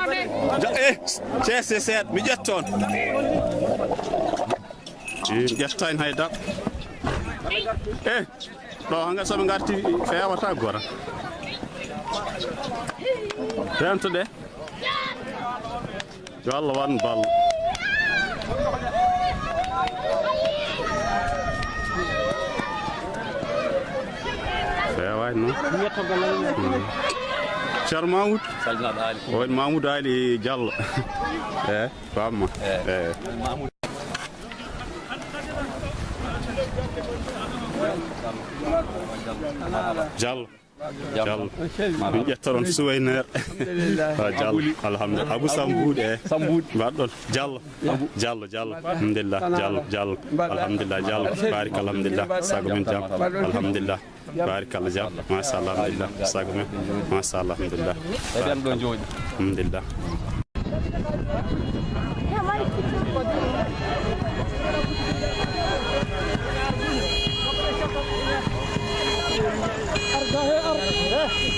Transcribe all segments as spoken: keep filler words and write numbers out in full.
Ja-, eh, seeɗa, seeɗa, seeɗa, mi ƴetta on. Eh, mi ƴetta en hay dara. Eh, ɗo hanga so ɓe ngarti fewata gora. Rento de. Yo Allah waɗan ballo. Fewaani noon. Mm. Ceerno Mamoudou. Salminaɗo Aali. O woni Mamoudou Aali Diallo. Eh, famma. Eh. Eh. Mamoudou. Diallo. Diallo. Min ƴetta ɗon Suwayneer. Alhamdulillah. Ah, Diallo. Abuli. Alhamdulillah. Abu Sambuuɗe. Sambuuɗe. Mbaɗɗon. Diallo. Abu. Diallo, Diallo. Alhamdulillah. Diallo, Diallo. Alhamdulillah, Diallo. Barik, alhamdulillah. Sago men jam. Alhamdulillah. Barik Allah, jam. Masha Allah, alhamdulillah. Sago men. Masha Allah, alhamdulillah. Eɗen ɗo jooɗi. Alhamdulillah.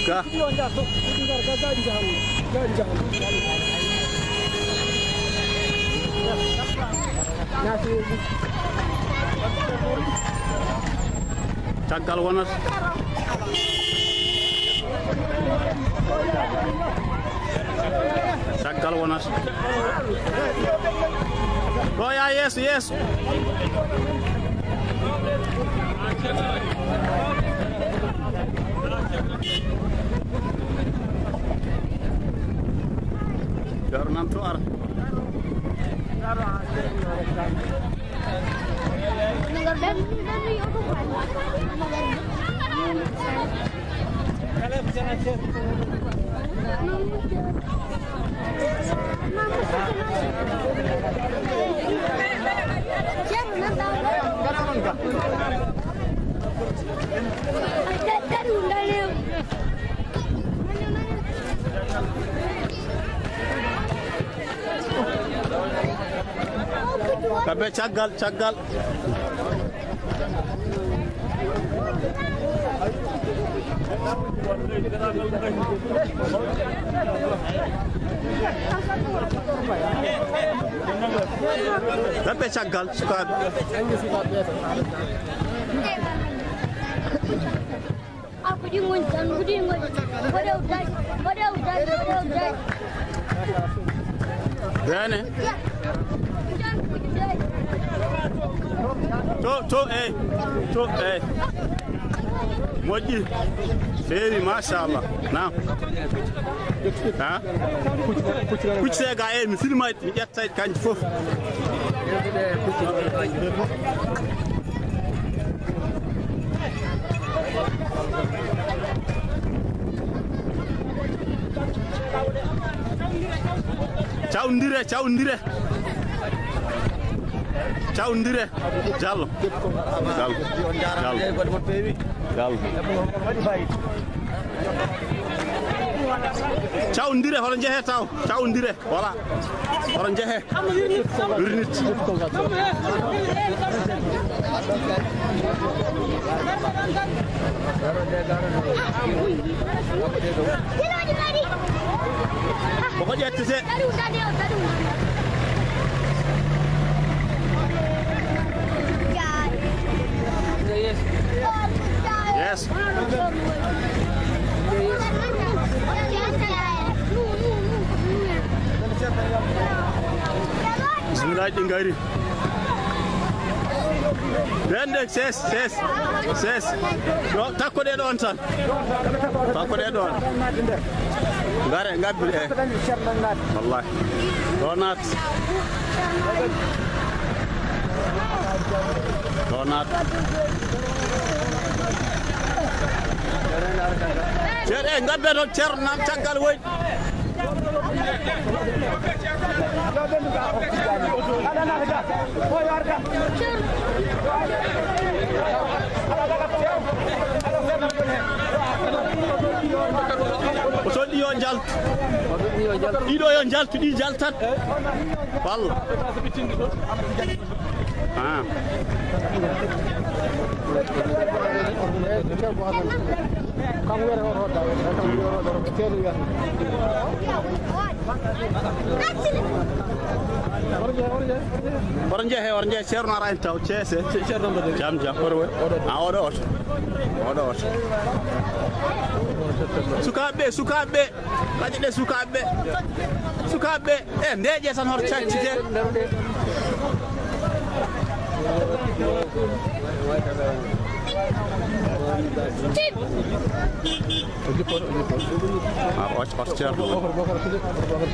Ka. Caggal wonata. Caggal wonata. Ɗo ya yeeso, yeeso. Ceerno nan to ara. Kamɓe caggal, caggal. Kamɓe caggal, sukaaɓe. Bene. To, to, eh. To, eh. Moƴƴi. Feewi, machallah. Naam. Ha? Kucce ga, eh, mi filma. Mi ƴettay kanji fof. Cawndire, cawndire. Cawndire. Diallo. Diallo. Diallo. Diallo. Cawndire, hoto njehe taw. Cawndire. Voilà. Hoto njehe. Wirnit. Koko ƴettete. Yes. Bismillah, ɗi ngari. Ɓen ɗe, ses, ses, ses. Ɗo, takkoɗe ɗon tan. Takkoɗe ɗon. Ngare, ngabbi ɗe. Wallahi. Ɗo naat. Ɗo naat. Ceerno, e ngabbe ɗon, Ceerno, nan caggal woy. O soɗɗi yo njaltu. Ɗiɗo yo njaltu, ɗi njaltat. Walla. Ah. Kanko wiyata hoto hodda, kanko wiyata hoto hodda, ko teeɗo wiyata. Oto njehe, oto njehe, Ceerno ara en taw, ceese. Ceerno mbaɗa. Jam, jam, oto woy. Oto. Ah, oɗo oto. Oɗo oto. Sukaaɓe, sukaaɓe. Kadi ɗe sukaaɓe. Sukaaɓe, e ndeeƴe tan hoto caccite. O jippoto, o jippoto. Ah, oto, oto Ceerno.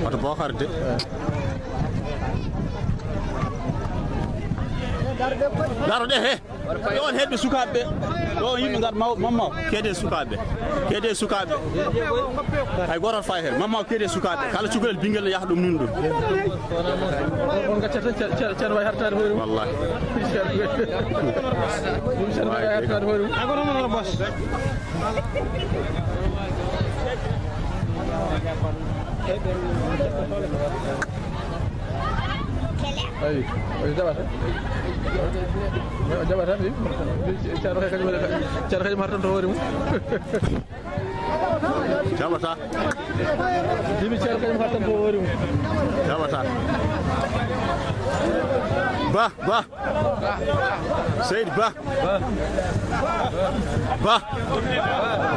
Oto Bookar de. Daro de, he. Ɗo on heɓɓe sukaaɓe ɓe. Ɗo on yimɓe ngar maw-, mammaw, keede sukaaɓe. Keede sukaaɓe. Hay gooto fay heen. Mammaw keede sukaaɓe. Kala cukalel ɓinngel ne yaha ɗum nun ɗum. On, on gaccata tan, Ceer-, Ceer-, Ceerno wawi hartaade hoore mum. Wallahi. Ceerno, ɗum Ceerno wawi hartaade hoore mum. Ay, kono mon, boss. Ayi, o jaɓata. O jaɓata, wi. Ceerno kay kañum waɗata. Ceerno kañum hartanto hoore mum. Jaɓata. Jimi Ceerno kañum hartanto hoore mum. Jaɓata. Ba, ba. Seydi Ba. Ba.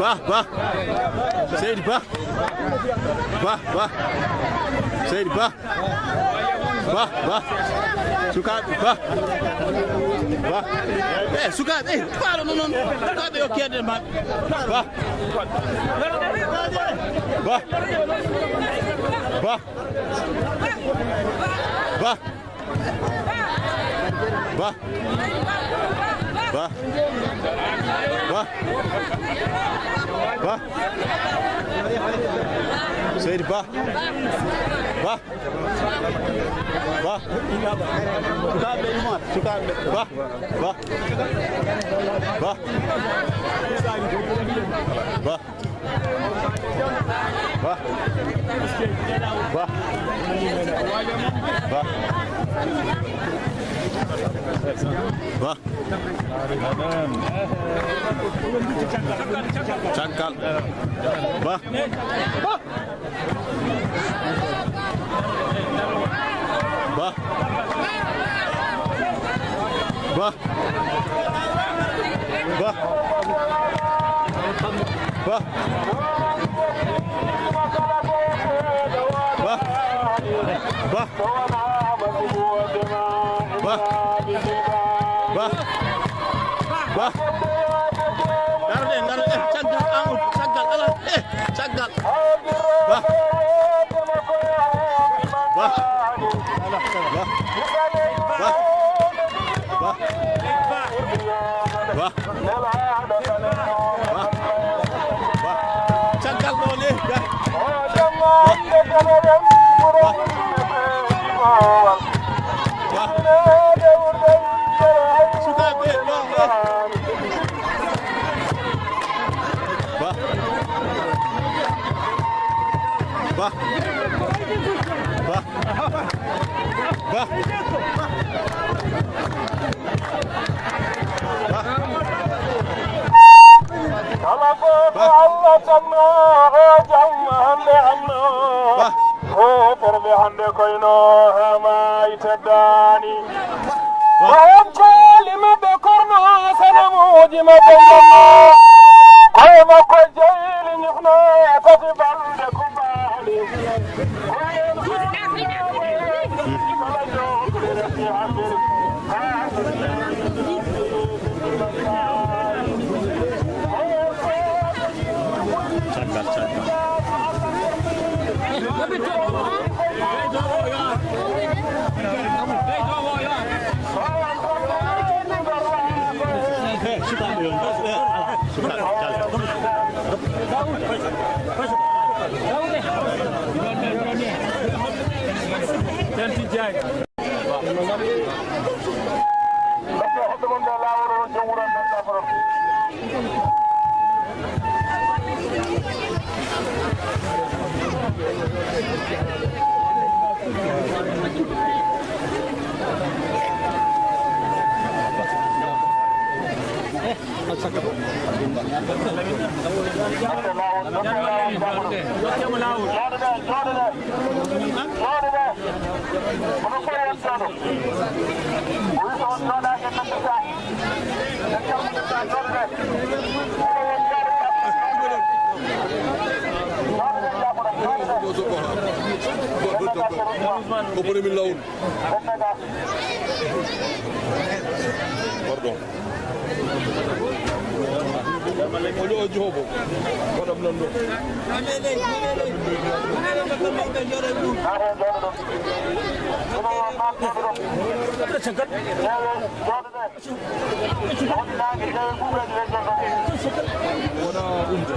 Ba, Ba. Seydi Ba. Ba, Ba. Seydi Ba. Ba, Ba. Sukaaɓe, Ba. Ba. Eh, sukaaɓe, eh, faalo non, non. Sukaaɓe yo keede maɓɓe. Ba. Ba. Ba. Ba. Ba. Ba. Ba. Ba. Seydi Ba. Ba. Ba. Sukaaɓe Umar, sukaaɓe. Ba. Ba. Ba. Ba. Ba. Ba. Ba. Ba. Caggal. Ba. Ba. Ba. Ba. Ba. Ba. Ba. Ba. Ba. Ba. Daroɗen, daroɗen. Caggal, Amadou, caggal, ala. Eh, caggal. Ba. Ba. Ba. Ba. Ba. Ba. Ba. Caggal ɗo ne. Ba. Ba. Ba. Sukaaɓe ɗo, eh. Ba. Ba. Ba. Ba. Ba. Kala ko Ba. Allah tanno o jamma hande anno. Ba. Heeferɓe hande koyno haa maayi teddaani. Ba. Ko on caali maɓɓe korno sanamuuji maɓɓe ngonno. Koye makko jeyli ñifno tati balɗe kubaali. Caggal, caggal. Eh, sukaaɓe yo, eh, ala, sukaaɓe, caggal. Tanti Diagne. Jooɗoɗen, jooɗoɗen. Kono ko won jooɗo. O wi so on jooɗaaki e nande saa'i. En calminirtaa jooɗo nde. Ko won jooɗo. Jooɗo nde jaaɓoɗon. Jooɗo nde. Ko bone min lawol. Pardon. Ojo, ojo, hobo. Waɗam nan ɗo. Wona umde.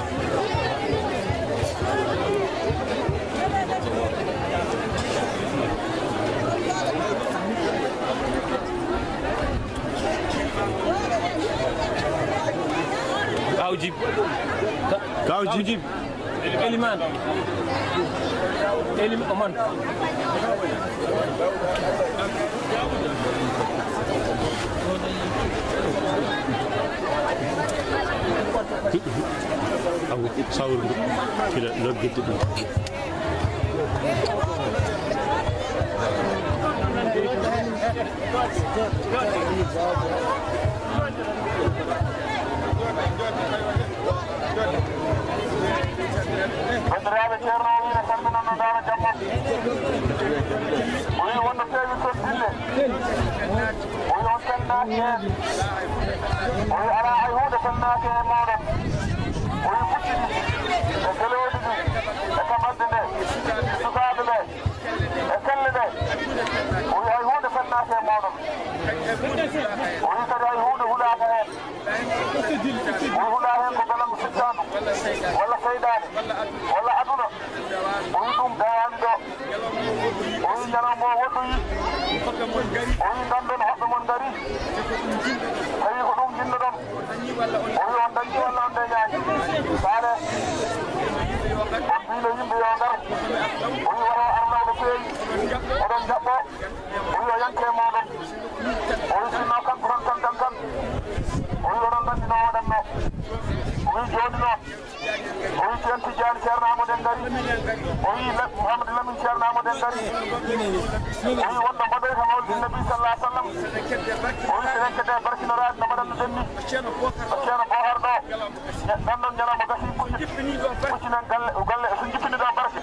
Kaw Jib. Kaw Jib. Eliman. Elim-, Oman. Awo, sawru ndu. Kila loggidde ɗum. Banndiraaɓe, Ceerno o wiyi no salminannoo daara jamma. O wiyi wonno feewi toon dille. O wiyi on salminaaki heen. O wiyi alaa hay huunde salminaaki e mooɗon. O wiyi ɓuttiɗi e gelooɗi ɗi e kaɓalɗe nde, sukaaɓe ɓe e pelle ɗe. O wiyi hay huunde salminaaki e mooɗon. O wiyi kadi hay huunde hulaaka heen. O hulaa heen ko galangu seytaanu, walla seyɗaane, walla aduna. O wi ɗum dawaani ɗo. O wi ñalawma o woɗɗoyi. O wi nganndon hoɓɓe mon ngari. Tawi ko ɗum njinndoɗon. O wi on dañi walla on dañaani. Faale. On mbiino yimɓe yo ngar. O wi waro arnawɗo feewi. Oɗon jaɓɓo. O wi o yanke mooɗon. O wi sinno kanko tan tan tan tan. O wi oɗon nganndi no waɗatno. O wi jooni noon. O wi Ceerno Tijaani Ceerno Amadou en ngari. O wi La-, Mouhamadou Lamine Ceerno Amadou en ngari. O wi wonno mbaɗoy ko mawlidi Nabi sallallahu alaihi wasallam. O wi so en kedde barkinoraade no mbaɗatno ɗen ni. Ceerno Bohar ɗo. Ɗan ɗon ñalawma gasi kucci-, kuccinen galle, galle so jippini ɗo barke.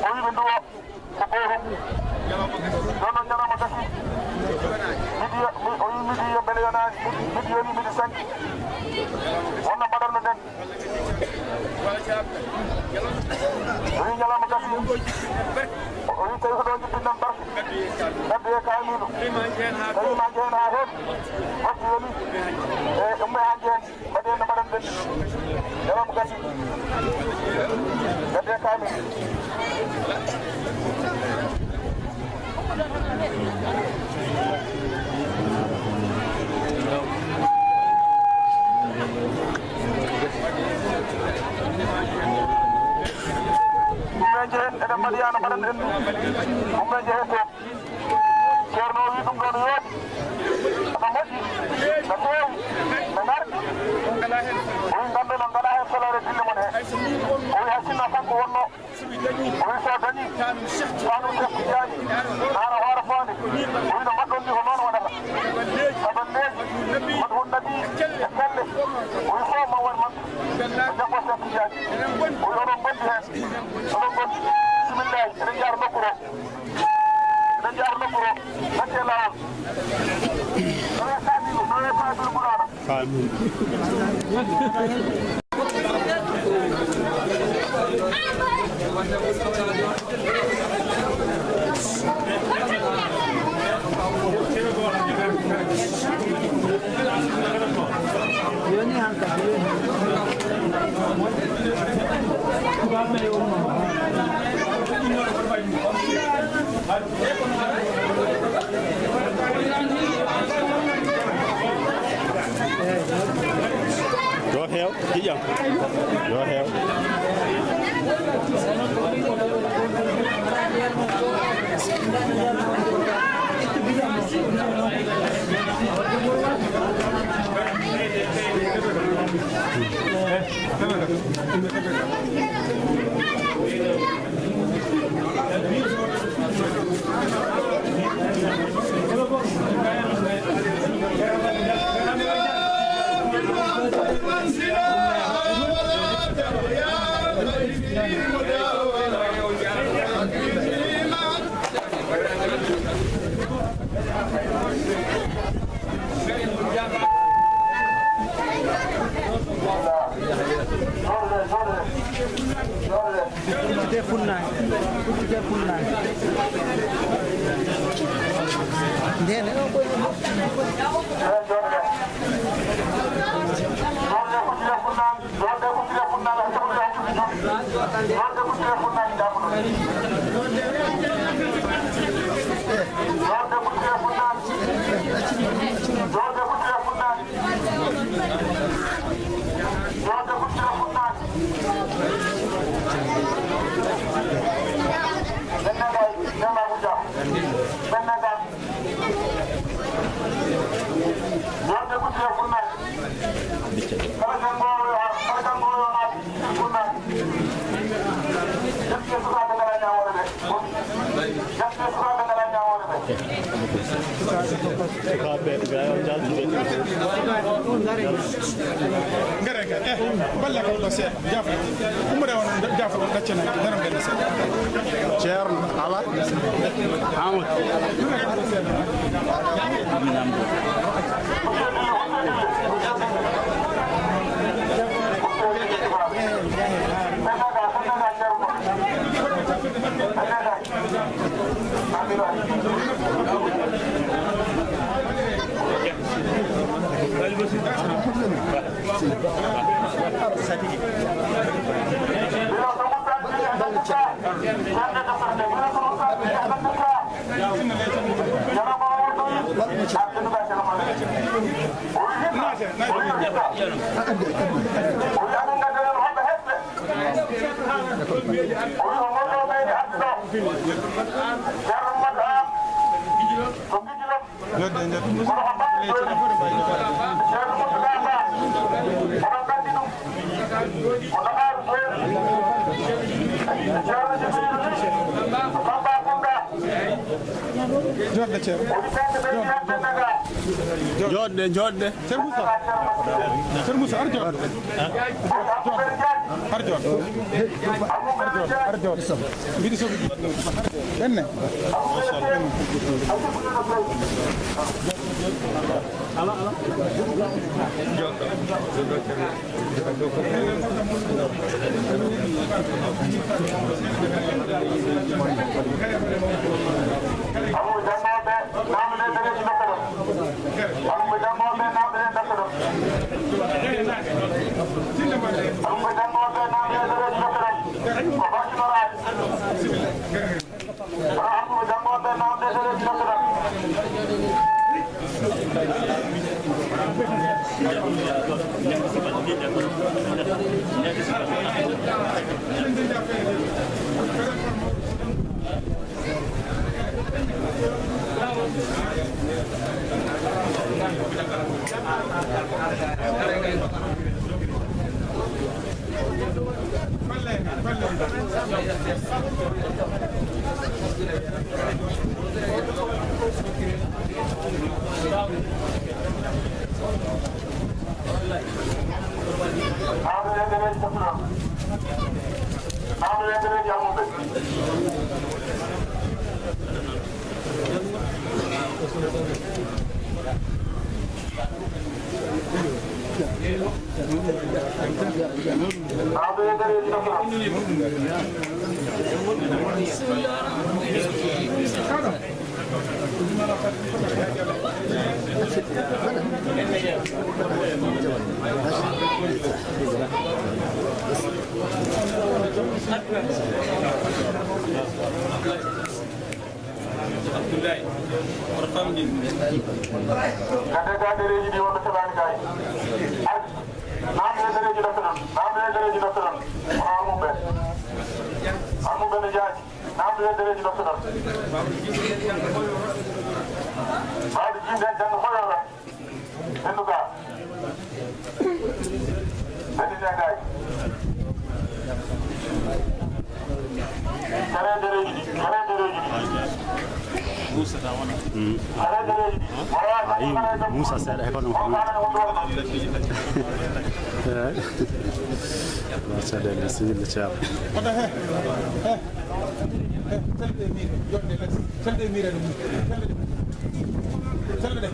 O wi ɓe nduwo. Ko gootum. Ɗon ɗon ñalawma gasi. Midi yo-, mi, o wi midi yo mbele yonaani. Midi, midi yoni, midi sanki. Wonno mbaɗatno ɗen. O wi ñalawma gasi. O wi tawi ko ɗo jippinɗen barke. Ngaddoye kaamiilu. Tawi ma jehen haa heen. Waktu yoni. E, umme haa jehen. Mbaɗen no mbaɗen ɓenni. Yaram gasi. Gadde kaamil. Ɗum en njehen, eɗen mbaɗi yaano mbaɗen ɓenni. Ɗum en njehen to. Ceerno o wi ɗum ɗo no yooɗi, no moƴƴi, no feewi, no ŋarɗi. O wi nganndo no ngalaa heen soloore dille mon he. O wi hay sinno kanko wonno. O wi so dañi, kanum Cheikh Tidiane, naara hoore foonde. O wi no mbaɗɗon ni ko noon waɗata. Saballeeji, Madhun Nabi, e kelle. O wi fof ma waɗ maɓɓe. O jaggo Cheikh Tidiane. O wi oɗon ngondi heen. Oɗon ngondi. Bisimillahi, eɗen njaara nokku ɗo. Eɗen njaara nokku ɗo, nattee laawol. Nawee Fadilou, nawee Fadilou Bourama. Amin. Yo heew, ƴiƴam. Yo heew. Sukaaɓe, gaa yo njaltu de. Ngare ga, eh, balla kam ɗo seeɗa. Jaafa. Umre on, jaafa ɗo, ɗaccana, daram ɓe seeɗa. Ceerno, ala. Amadou. Jodde, jodde. Jodde, ceerno. Jodde, jodde. Ceerno Moussa. Ceerno Moussa, ar jodde. Ar jodde. Ar jodde. Ar jodde. Ar jodde. Mbiɗi soɓi. Enne. Abdoulaye, oto famɗin. Gannde ga ɗereeji ɗi wonɓe keɓaani kay. Ar, naamnde ɗereeji ɗo feɗon. Naamnde ɗereeji ɗo feɗon. Kono armuɓe. Armuɓe no jaaji. Naamnde ɗereeji ɗo feɗon. Baawɗo jiimde janngo foyooɓe. Ɓenndu ga. Ɓenndu ga. Kare dereeji ɗi, kare dereeji ɗi. Mm. Kare dereeji ɗi. Ayi, Moussa seeɗa he kono. Machallah, bisimilla, ceerno. Wata he, he, he, salde miire, jonde les, salde miire ɗum, salde ɗum, salde ɗe.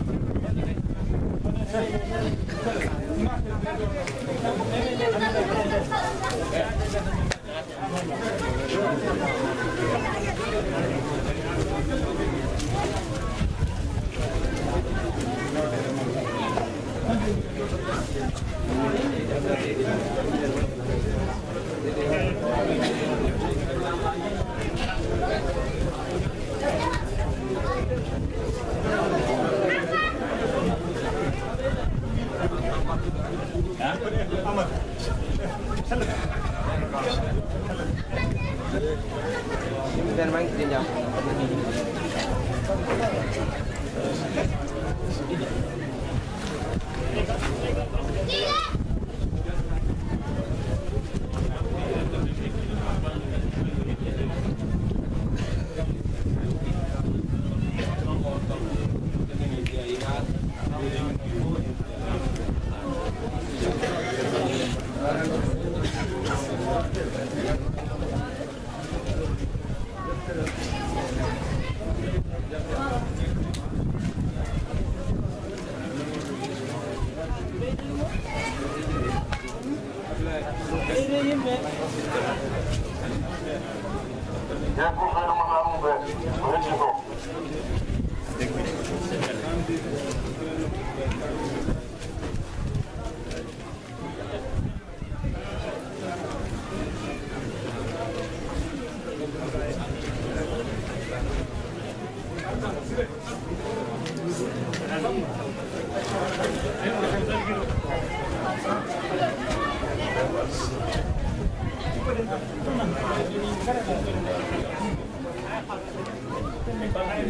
Yen ko fayda mo nanum ɓe, ko heddi ko.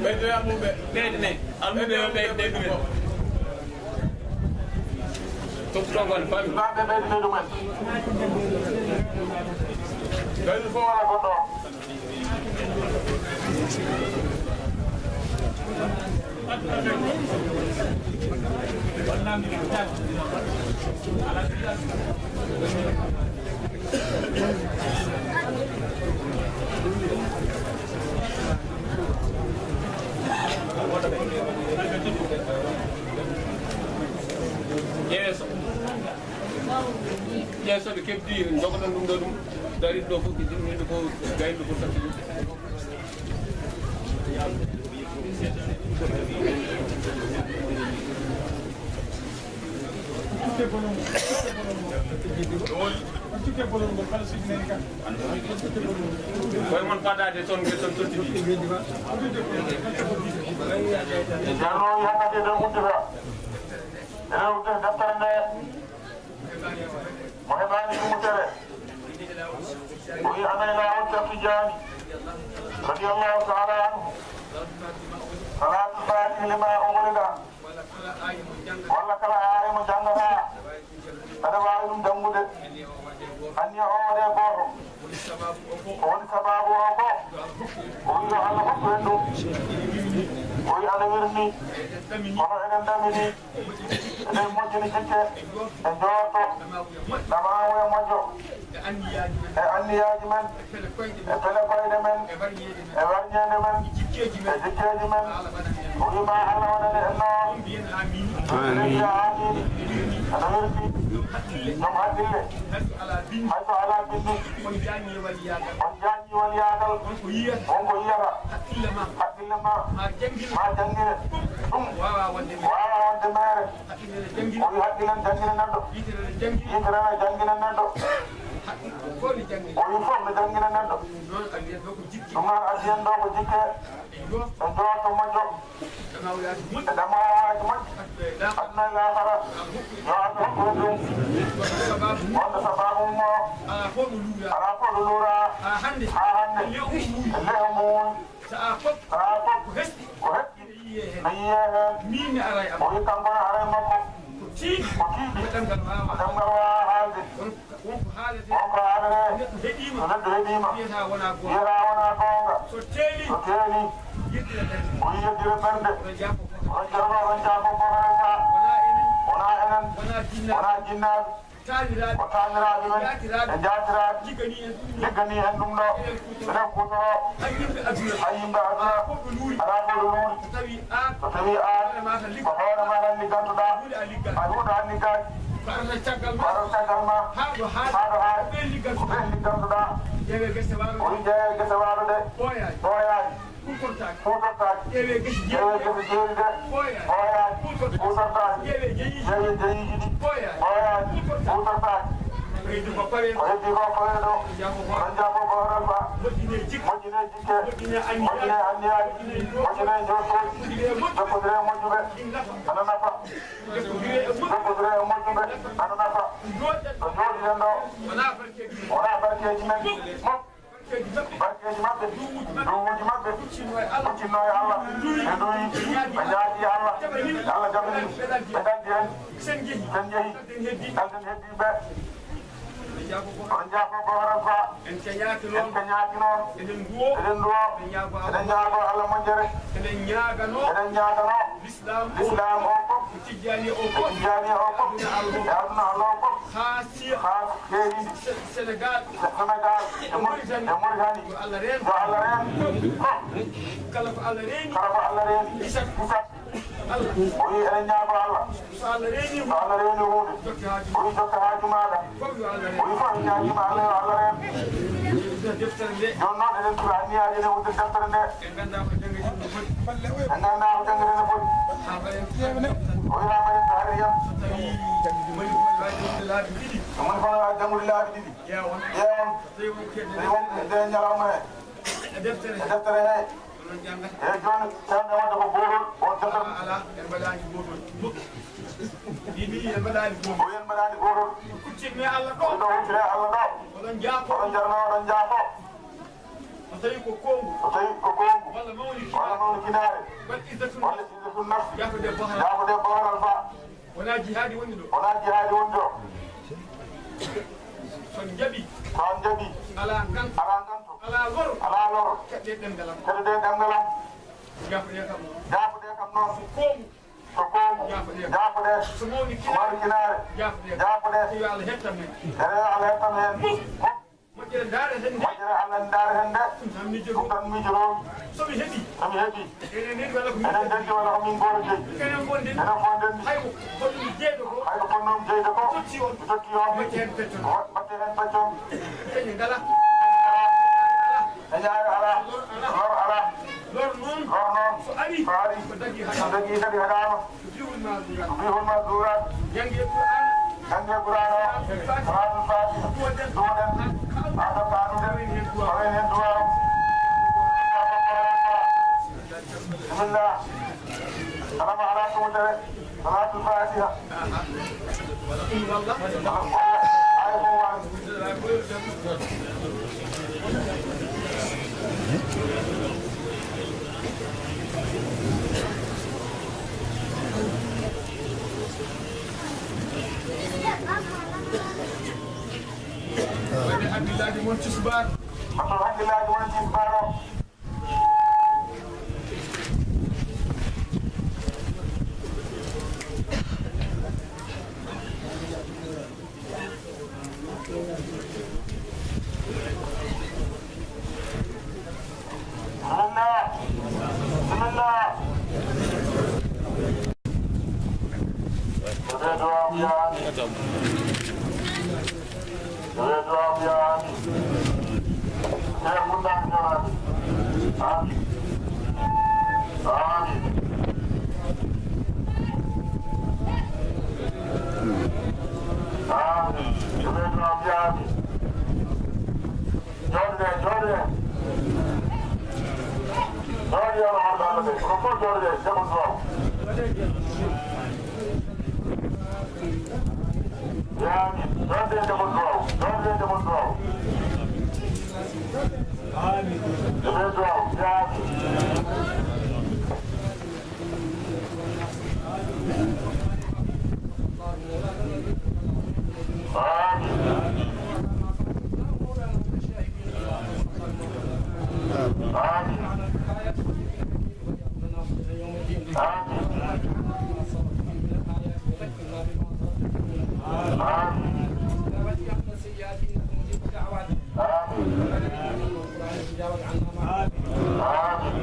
Ɓeydoya mumɓe. Ɓeyde ne. Almuɓe yo ɓeyde ɗumen. Toppitoo ngon famille. Ɓe ɓeyde ɗumen. Ɓeyde fof wala goɗɗo. Yeeso. Yeeso ɓe keɓdi, jogoɗon ɗum ɗo ɗum. Darit ɗo fof, ko jimɗinɗo ko gayɗo ko satti ɗum. Koye mon fadade toon, ngel toon tottidi. Ceerno o yakkati e nder uddifa. Ene udde deftere nde. Mo heɓaani ɗum tere. O wi ana e laawol Cheikh Tidiane. Radiyallahu ta'ala anhu. Salaatul Faatihi lima ughliqa. Walla kala aaya mo janngata, aɗa waawi ɗum janngude. Anniya o waɗe gooto. Ko woni sabaabu o ko? O wi yo Allah hokku en ɗum. O wi ana wirni. Kono enen ɗamini. Eɗen moƴƴini jikke. E joorto. Ɗamaawu e moƴƴo. E anniyaaji men. E pele koyɗe men, e warñeende men, e jikkeeji men. O wi ma Allah waɗane en noon. Amin. Amin. Ana welti. Joom hakkille. Hay so alaa binndi. On jañi waliyaagal. Wonko yiyata. Hakkille ma. Ma janngine. Ɗum. Waawaa wonde meere. O wi hakkille ne janngina neɗɗo. Yitere ne janngina neɗɗo. O wi fof ne janngina neɗɗo. Ɗum noon addiyen ɗo ko jikke. E joorto moƴƴo. E ɗamawaaji moƴƴi. Aduna e laakara. Yo Allah hokku en ɗum. Wonde sabaabu mum o. Alaa fof ɗo luura. Haa hannde. E lehe mum. Sahaa fof. Ko hesɗi. Mi yiyee heen. O wi kanko ne haray makko. Ko tiiɗi. Ko tiiɗi. Ko ɗemngal waawaa. Ko ɗemngal waawaa haalde. Wonko haaletee. Wonko haaletee. Neɗɗo heɗiima. So neɗɗo heɗiima. Wiyata wonaa goonga. Wiyata wonaa goonga. So teeli. So teeli. Yeddira ɓernde. O wi yeddira ɓernde. Onon jaafo gooto. Onon jaafo gooto. Wonaa enen. Wonaa enen. Wonaa jinnaaɓe. Wonaa jinnaaɓe. Taaniraaɓe. Ko taaniraaɓe men. Jaatiraaɓe. E jaatiraaɓe. Ligganii en ɗum ɗo. Enen kuutoroo. Enen kuutoroo. Hay yimɓe aduna. Hay yimɓe aduna. Alaa fof ɗo luuri. Alaa fof ɗo luuri. So tawii aan. So tawii aan. Hoore maa tan ligganto-ɗaa. Ko hoore maa tan ligganto-ɗaa. Huunde a liggaani. Hay huunde a liggaani. Ko arata caggal ma. Ko arata caggal ma. Haa ɗo haali. Haa ɗo haali. Ko ɓeen ligganto-ɗaa. Ko ɓeen ligganto-ɗaa. Ƴeewee gese waalo ɗe. O wi ƴeewee gese waalo ɗe. Ɓooyaani. Ɓooyaani. Huutortaake. Huutortaake. Ƴeewee gese jeeri ɗe. Ƴeewee gese jeeri ɗe. Ɓooyaani. Ɓooyaani. Huutortaake. Huutortaake. Ƴeewee jeyiiji ɗi. Ɓooyaani. Ɓooyaani. Huutortaake. Huutortaake. Ko heddii ko fawee. Ko heddii ko fawee ɗo. Onon jaafo gooto. Onon jaafo gooto Alfa. Moƴƴinee jikke. Moƴƴinee jikke. Moƴƴinee anniyaaji. Moƴƴinee njortooji. Moƴƴinee moƴƴuɓe. Jokkondiree e moƴƴuɓe. Ina nafa. Ana nafa. Jokkondiree e moƴƴuɓe. Jokkondiree e moƴƴuɓe. Ana nafa. Ɗo njooɗiɗen ɗo. Wonaa barkeeji men. Wonaa barkeeji men. Mofte. Barkeeji maɓɓe, duwuuji maɓɓe, huccinno e Allah, ɓe nduwi, ɓe ñaagi Allah, Allah jaɓani, ɓe ɗaldi en, sen njehi, ɗalden heddiiɓe. Oɗon njaafo ko horal fa. En cañaaki noon, eɗen nduwo, eɗen ñaago Allah moƴƴere, eɗen ñaaganoo Lislaam o fof, e Tijjaani o fof, e aduna Allah o fof, haa heeriiɗi Senegaal, e Muritani, yo Allah reen fof. Kala ko Allah reeni, hisat. O wii eɗen ñaago Allah, so Allah reeni huunde, o wii jokke haaju maaɗa. O wii fof ñaagiima Allah yo Allah reen. Jooni noon eɗen cuɓa anniyaaji, eɗen uddita deftere nde. En nganndaa ko janngetee, en nganndaa ko janngetee no foti. O wi haa mbaɗen tahriyam. Ɗum woni kono waawi janngude laabi ɗiɗi. Ƴeewon. Tawi wonko nde ñalawma he. E deftere he. Eeyi, jooni, tawde wadde ko gootol, on deftere. Alaa, en mbaɗaani gootol. Ɗiɗi, en mbaɗaani gootol. O wi en mbaɗaani gootol. Kuccinmi Allah ɗo. Ɗo huccire Allah ɗo. Oɗon njaafo. Oɗon njarno, oɗon njaafo. So tawi ko koongu. So tawi ko koongu. Walla mawni kinaare. Walla mawni kinaare. Walla izzatul nafs. Walla izzatul nafs. Jaafo debbo haram. Jaafo debbo haram fa. Wonaa jihaadi woni ɗo. Wonaa jihaadi woni ɗo. So on njaɓi. So on njaɓi. Alaa nganto. Alaa nganto. Alaa loro. Alaa loro. Keɗɗee ɗemngal am. Keɗɗee ɗemngal am. Jaafoɗee kam. Jaafoɗee kam noon. So koongu. So koongu. Jaafoɗee. Jaafoɗee. So mawni kinaare. Mawni kinaare. Jaafoɗee. Jaafoɗee. Yo Allah hettan men. Yo Allah hettan men. Muk. Muk. Moƴƴere ndaare heen nde. Moƴƴere Allah ndaare heen nde. Ɗum tan miijoto. Ɗum tan miijoto. So mi heɓi. So mi heɓi. Enen ndenndi walla ko min. Enen ndenndi walla ko min gooto jeyi. Enen fof ndenndi. Enen fof ndenndi. Hay ko bonnoomi jeyde ko. Hay ko bonnoomi jeyde ko. Totti on. Mi totti on. Mbaɗte heen peccon. Wa-, mbaɗte heen peccon. Peñe ngalaa. Peñaare alaa. Lor alaa. Lor alaa. Lor noon. Lor noon. So ari. So ari. Ko dagii haɗaama. So dagii kadi haɗaama. Bihul Ma'surat. Bihul Ma'surat. Jangee Qur'aan. Jangee Qur'aan o. Salaatul Faatiha. Duwoɗen. Duwoɗen. Haa ɗo kaaɗuɗen. Tawen heen duwaaw. Bismillah. Alama alaa tuutere. Salaatul Faatiha. Walla. Ay ko waawi. Wonde hakkillaaji mon tisbaar. Wonde hakkillaaji mon tisbaar o. Bismillah. Bismillah. Reedu am yaani. Reedu am yaani. Seeku Ndaa jaraani. Amin. Amin. Amin. Reedu am yaani. Jooɗe, jooɗe. Jooɗe, on hoɗaano ɓe. Ko fof jooɗe, jaggu duwaaw. Yaani, jooɗe, jaggu duwaaw. Jooɗe, jaggu duwaaw. Jaggu duwaaw, yaani. آمين.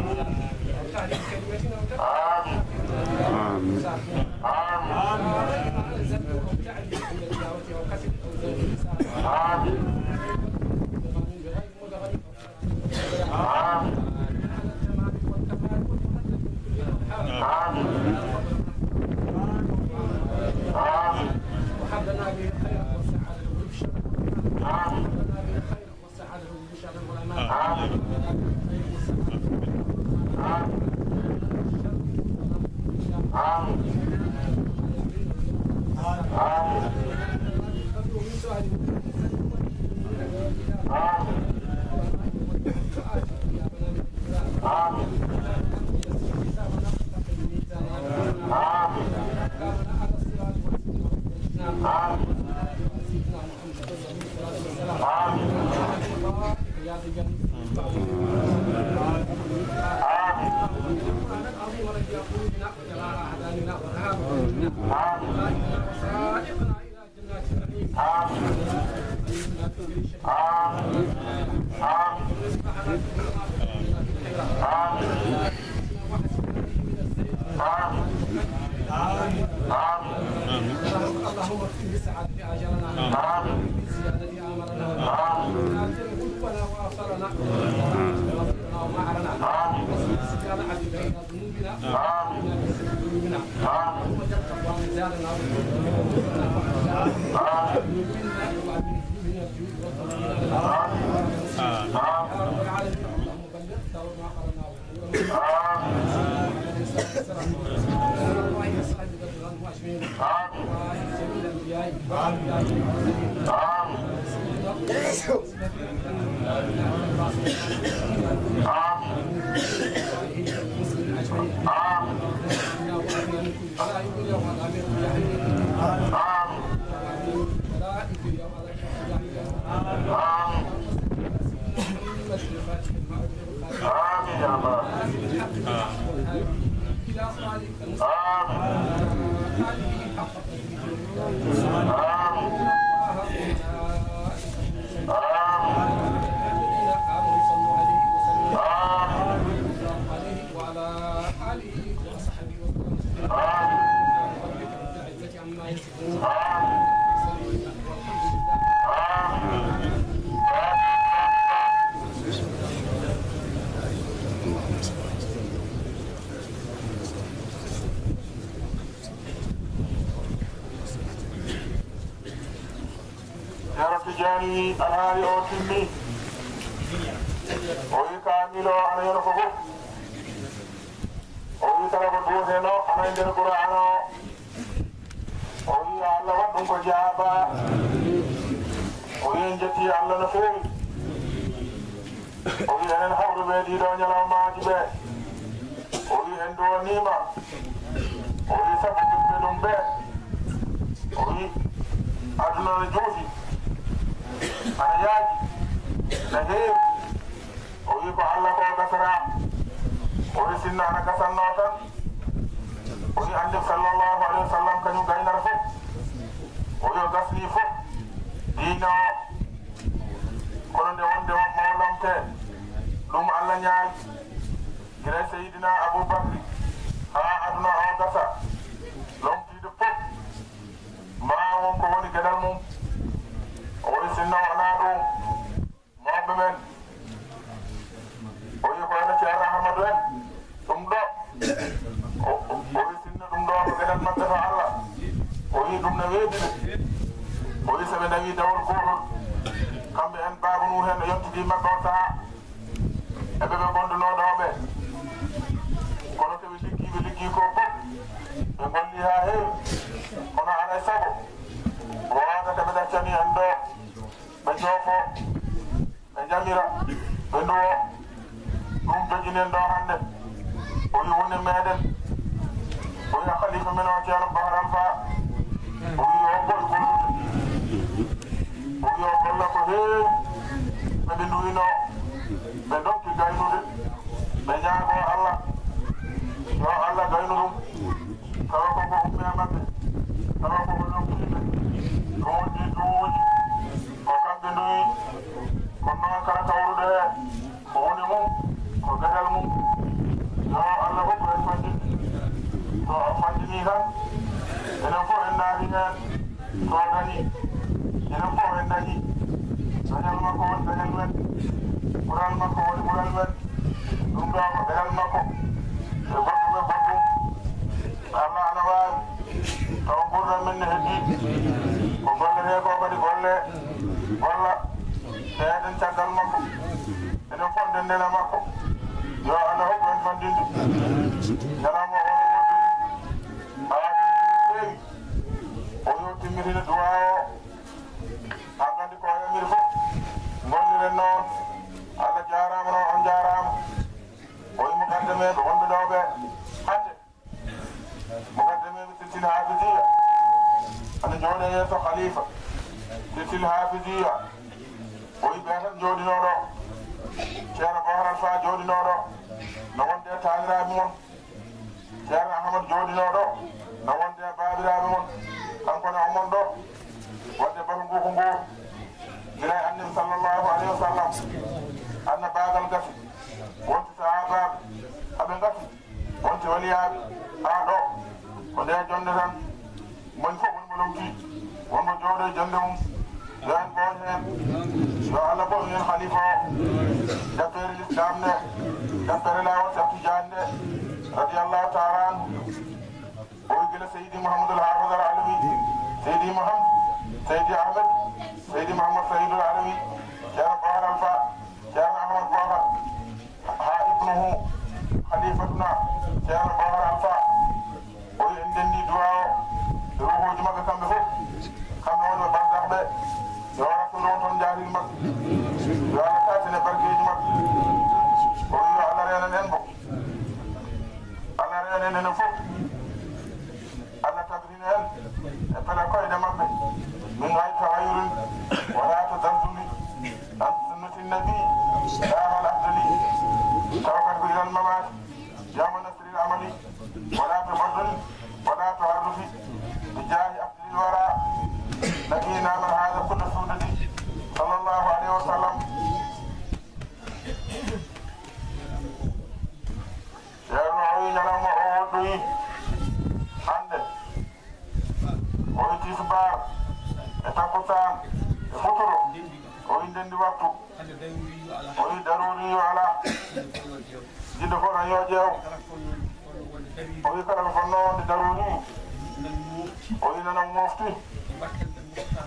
آمين. آمين. آمين. آمين. آمين. آمين يا الله. آمين. آمين. آمين. آمين. Ceerno Tijaani wi alhaali o timmi. O wi kaamil o ana yona ko fof. O wi kala ko duweteno ana e nder Qur'aana o. O wi Allah waɗ ɗum ko jaaba. O wi en jetti Allah no feewi. O wi enen hawruɓe ɗiɗo ñalawmaaji ɓe. O wi en duwaniima. O wi sabu ɓiɓɓe ɗum ɓe. O wi aduna no juuti. Ana yaaji. Na heewi. O wi ko Allah ko gasata. O wi sinno ana gasanno tan. O wi Annabi sallallahu alayhi wa sallam kañum gaynata fof. O wi o gasni fof. Diina o. Kono nde wonde o mawlamte. Ɗum Allah ñaagi. Gila Seydina Abubakri haa aduna o gasa. Lomtiiɗo fof. Ma won ko woni geɗal mum. O wi sinno wonaa ɗum. Mawɓe men, o wi ko ene Ceerno Ahmadu en, ɗum ɗo, o, o, o wi sinno ɗum ɗo ko geɗal maɓɓe to Allah, o wi ɗum no weeɓi ɓe. O wi so ɓe ndawi dawol gootol, kamɓe en Baaba Nuuhu en e yontude maɓɓe o sahaa, e ɓe ɓe gondunoo ɗo ɓe. Kono so ɓe liggii, ɓe liggii ko fof, ɓe golli haa heewi, kono alaa e sago, wooda ko ɓe ɗaccani en ɗo. Ɓe joofo, ɓe jamira, ɓe nduwo. Ɗum joginen ɗo hannde. O wi woni meɗen. O wi khalifa men o Ceerno Bahar Alfa. O wi yo ɓooy gollude. O wi yo golla ko heewi. Ɓe ɓe nduwino. Ɓe ndokki gaynude. Ɓe ñaago Allah. Yo Allah gaynu ɗum. Tawa ko ko ummi e maɓɓe. Tawa ko ko nokkiiɓe. Ɗum woni duuji. Ko kamɓe nduwi. Kono noon kala tawruɗo heen, ko woni mum, ko geɗal mum. Yo Allah hokku en fanɗinde. So o fanɗinii tan, enen fof en naati heen. So o dañii, enen fof en dañii. Dañal makko woni dañal men. Ɓural makko woni ɓural men. Ɗum ɗo ko geɗal makko. E goɗɗum e goɗɗum. Allah ana waawi. Taw nguurndam men ne heddii. Ko golletee ko kadi golle. Walla meeɗen caggal makko. Enen fof ndenden e makko. Yo Allah hokku en fanɗinde. Ñalawma o no woɗɗi. Aadi no feewi. O yo timmitine duwaa o. Haa nganndi ko o yamiri fof. Ngondiren noon. Allah jaaraama noon, on njaaraama. O yi mukaddameeɓe wonɓe ɗo ɓe. Hannde. Mukaddameeɓe silsil hafiziya. Ana jooɗe yeeso khalifa. Silsil hafiziya. O yi ɓe tan jooɗinoo ɗo. Ceerno Bahar Alfa jooɗinoo ɗo. No wonde e taaniraaɓe mon. Ceerno Ahmad jooɗinoo ɗo. No wonde e baabiraaɓe mon. Kanko ne o mon ɗo. Wadde batu ngu ko ngu. Gila e Annabi sallallahu alayhi wa sallam. Annabaagal gasi. Wonti sahaabaaɓe. Aɓe ngati. Wonti waliyaaɓe. Haa ɗo. Ko nde jonde tan. Moni fof woni mo lomti. Won mo jooɗo e jonde mum. Yo en ɓooy heen. Yo Allah ɓooy heen khalifa o. Jappere l'islam nde. Jappere laawol Cheikh Tidiane nde. Radiyallahu ta'ala anhu. O wi gila Seydi Mouhamadou Al Hafiz Al Alawi, Seydi Mouhamad, Seydi Ahmed, Seydi Mouhamad Seydou Al Alawi, Ceerno Bahar Alfa, Ceerno Ahmad Bahar, haa ibnuhu, khalifatuna, Ceerno Bahar Alfa, Kamɓe fof, kamɓe wonɓe barzakhɓe, yo Rasuulu won toon njaatigi maɓɓe. Yo Allah taasine barkeeji maɓɓe. O wi yo Allah reenan en mo. Allah reenan en fof. Allah tabitina en e pela koyɗe maɓɓe. Min gayri tahayyurin wala tazalzuli. An sunnati nabi, dahal afdali. Tawakkaltu ilal mamati. Yawma nasril amali, wala tabaddul, wala taharrufi, bi jahi afdalil wara, nabiyina man haza kulla sudadi, sallallahu alayhi wa sallam. Ceerno o wi ñalawma o woɗɗoyi hannde. O wi tisbaar e takkusaan e futuro. O wi ndendi waktu. O wi daruri yo alaa. Jiɗɗo fof tan yo ƴeew. O wi kala ko fotnoo wonde daruri. O wi nana mofti. E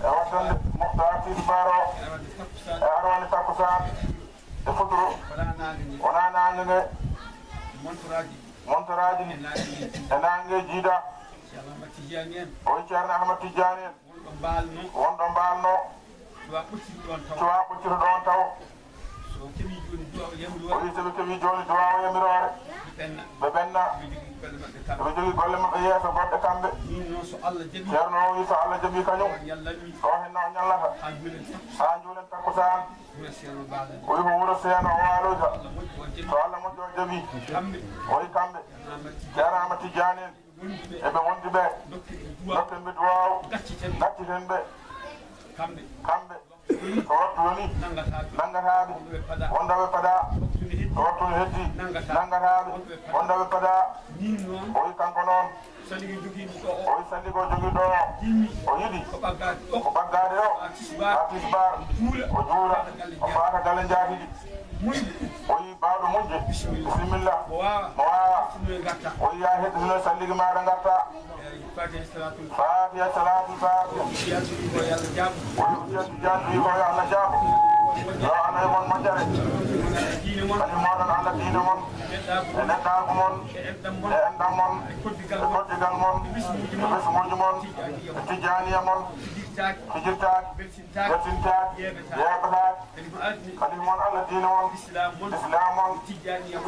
wattande muxtaar tisbaar o. E arwande takkusaan. E futuro. Wonaa naange nge. Montoraaji ɗi. E naange nge jiida. O wi Ceerno Ahmad Tijjaani en. Wonɗo mbaalno. Wonɗo mbaalno. Cuwa ɓocciri ɗoon taw. Cuwa ɓocciri ɗoon taw. So keɓii jooni duwaaw yamiroore. O wi so ɓe keɓii jooni duwaaw yamiroore. Ɓe ɓenna. Ɓe ɓenna. Ɓe jogii golle maɓɓe kamɓe. Ɓe jogii golle maɓɓe yeeso goɗɗe kamɓe. Miin noon so Allah jaɓii. Ceerno o wi so Allah jaɓii kañum. O ñallanmi. O henno o ñallata. Haa njuulen takkusaan. Haa njuulen takkusaan. Wuro Seeno Baale. O wi ko wuro Seeno o waaloyta. Allah moƴƴo o jaɓii. So Allah moƴƴo o jaɓii. Kamɓe. O wi kamɓe. Ceerno Ahmad Tijjaani en. Eɓe wondi ɓe. Dokken ɓe duwaaw. Gacciten ɓe. Kamɓe. Kamɓe. So wattu woni. Nanngataa ɓe. Wonda ɓe padaa. So wattu no heddi. Nanngataa ɓe. Wonda ɓe padaa. O wi kanko noon. O wi sanndigo jogiiɗo o. O yiɗi. Ko ɓaggaade o. Haa tisbaar. O juula. O faata galle njaatigi. O wi baawɗo muñde. Bisimilla. Mo waawa. Mo waawa. O wi yaa heddino salligi maaɗa ngarta. Fatiha, salaatul fatiha. O wi Tijjaani wi ko yo Allah jaabo. Yo Allah e mon moƴƴere. Kadi moɗon Allah diine mon. E neɗɗaagu mon. E enɗam mon. E koddigal mon. E ɓesnguuji mon. E tijjaaniya mon. Fijirtaaki. Belsintaaki. Yeeɓetaaki. Kadi mo Allah diine mon. Lislaam mon. Tijjaaniya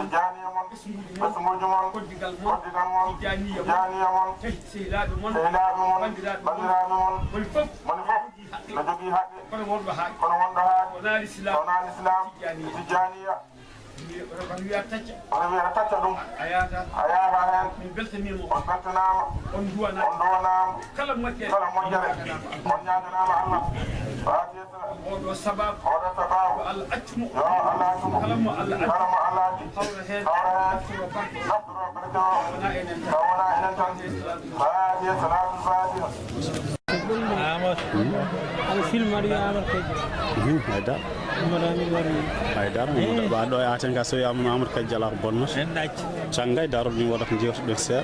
mon. Ɓesnguuji mon. Koddigal mon. Tijjaaniya mon. Sehilaaɓe mon. Banndiraaɓe mon. Moni fof. No jogii haqqe. Kono wonɗo haqqe. Wonaa lislaam. Tijjaaniya. Kono wiyata tacca ɗum. A yaata. A yaata heen. On mbeltanaama. On nduwanaama. Kala moƴƴere. Kala moƴƴere. On ñaaganaama Allah. Fatiha. Oɗo sababu. Oɗo sababu. Yo Allah accu mo. Yo Allah accu mo. Kala mo Allah accu. Kala mo Allah accu. Hawra heen. Hawra heen. Naftoroo barke o. Naftoroo barke o. Tawa wonaa enen tan. Tawa wonaa enen tan. Fatiha, salaatul fatiha. Amadou. Aɗa filma aɗa wiya Amadou Kay Jalaw. Hmm, haydara. Amadou Amin wari. Haydara, Mamadou Ba ɗo e Aten ka so wiyaama Amadou Kay Jalaw ko bonnata. En ɗacci. Canngay daroɗo ɗum waɗata jeewtuɗen seeɗa.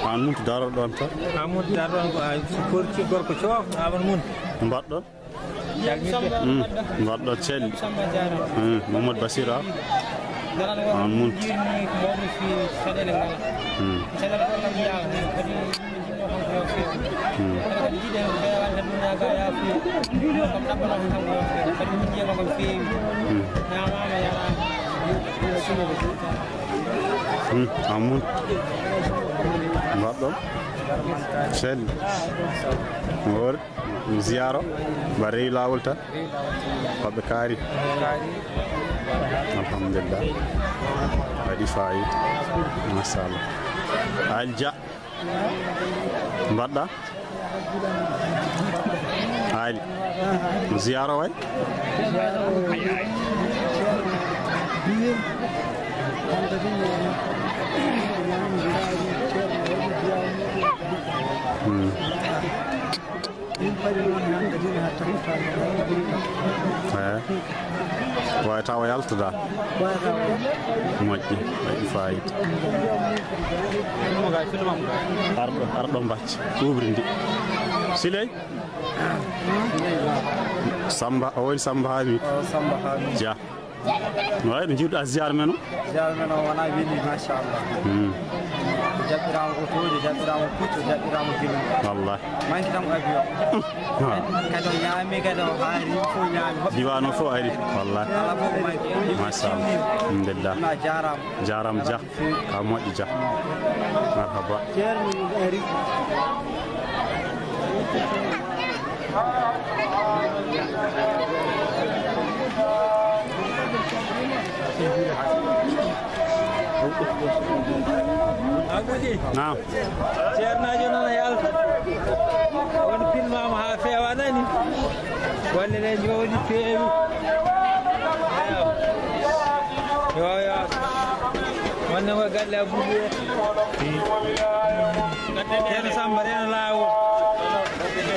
Aan mun to daroɗo ɗoon tan. Aan mun to daroɗo ɗoon ko a gorko coof, Amadou mun. Mbaɗɗon? Hmm, mbaɗɗon celli. Hmm, Mamadou Basir a. Aan mun. Hmm. Hmm. Hmm. Hmm, aan mun. Mbaɗɗon? Celli. Ngoore. Ziyaaro. Mba rewi laawol tan. Hoɓɓe kaari. Alhamdulillah. Waɗi faayiida. Machallah. Alja. Mbaɗɗa? Aali. Ziyaara way? Hmm. Eey. Waawata o yaltude. Moƴƴi, waɗi faayiida. Arɗo, arɗo mbacca, ubrindi. Siley? Samba, o woni Samba Hamidou. O, Samba Hamidou. Dia. No wayi no njiiruɗaa ziyaara men o? Ziyaara men o wonaa weeli, machallah. Hmm. Jaɓɓiraama otooji, jaɓɓiraama puccu, jaɓɓiraama gilli. Wallahi. Manki tan ko avion. Ha. Kadi o ñaami, kadi o haari, yimɓe fof ñaami. Diiwaan o fof ari. Wallahi. Kala fof manki. Yimɓe Machallah. Alhamdulillah. Wona jaaraama. Jaaraama Jah. Ka moƴƴi Jah. Marhaba. Ceerno ari. Naam. Ceernaajo noon a yalta. Won pilmaama haa feewa nani. Golle ɗe njooɗi peewi. Yo, yo. Wonde ko galle Abdou Bouye. Ceerno Samba, reeno laawol.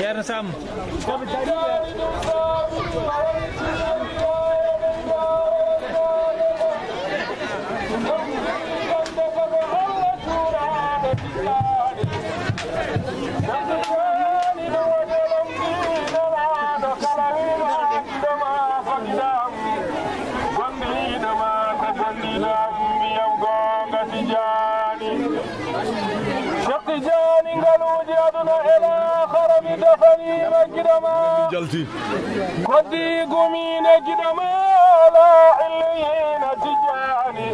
Ceerno Samba. Gondiiɗo ma ko gondiiɗo am, mbiyam goonga Tijaani. Cheikh Tijaani, ngaluuji aduna e laakhara mi dafaniima giɗo ma. Jalti. Koddi gumiine giɗo ma, la illiyiina Tijaani.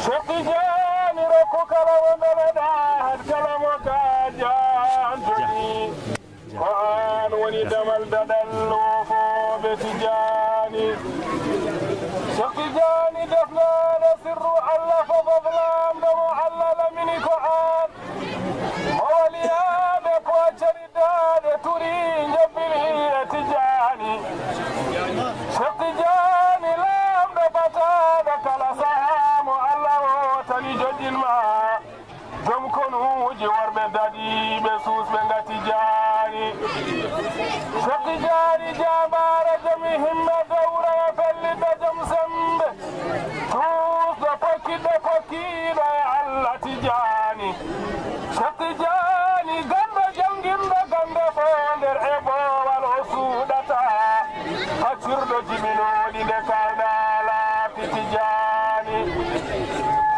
Cheikh Tijaani, rokku kala mo mbeleɗaa, had kala mo gaajaani. Ko aan woni damal daɗal loofooɓe Tijaani. Cheikh Tijaani, defnaaɗo sirru Allah fofof, laamɗo mo Allah lamini ko aan. Mo waliyaaɓe pooccoriddaaɓe turi njobbiri e Tijaani. Cheikh Tijaani, laamɗo bataaɗo kala sahaa mo Allah wootani joƴƴin ma. Jom konuuji worɓe daɗiiɓe suusɓe nga Tijaani. Cheikh Tijaani jaambaara jom himme dowra e fellitɗo jom semmbe. Tuusɗo pokkiɗɗo pokkiiɗo e Allah Tijaani. Cheikh Tijaani ganndo jannginɗo gannde fof nder e boowal o suuɗataa. Faccirɗo jibinooɗi nde kaalɗaa laaɓti Tijaani.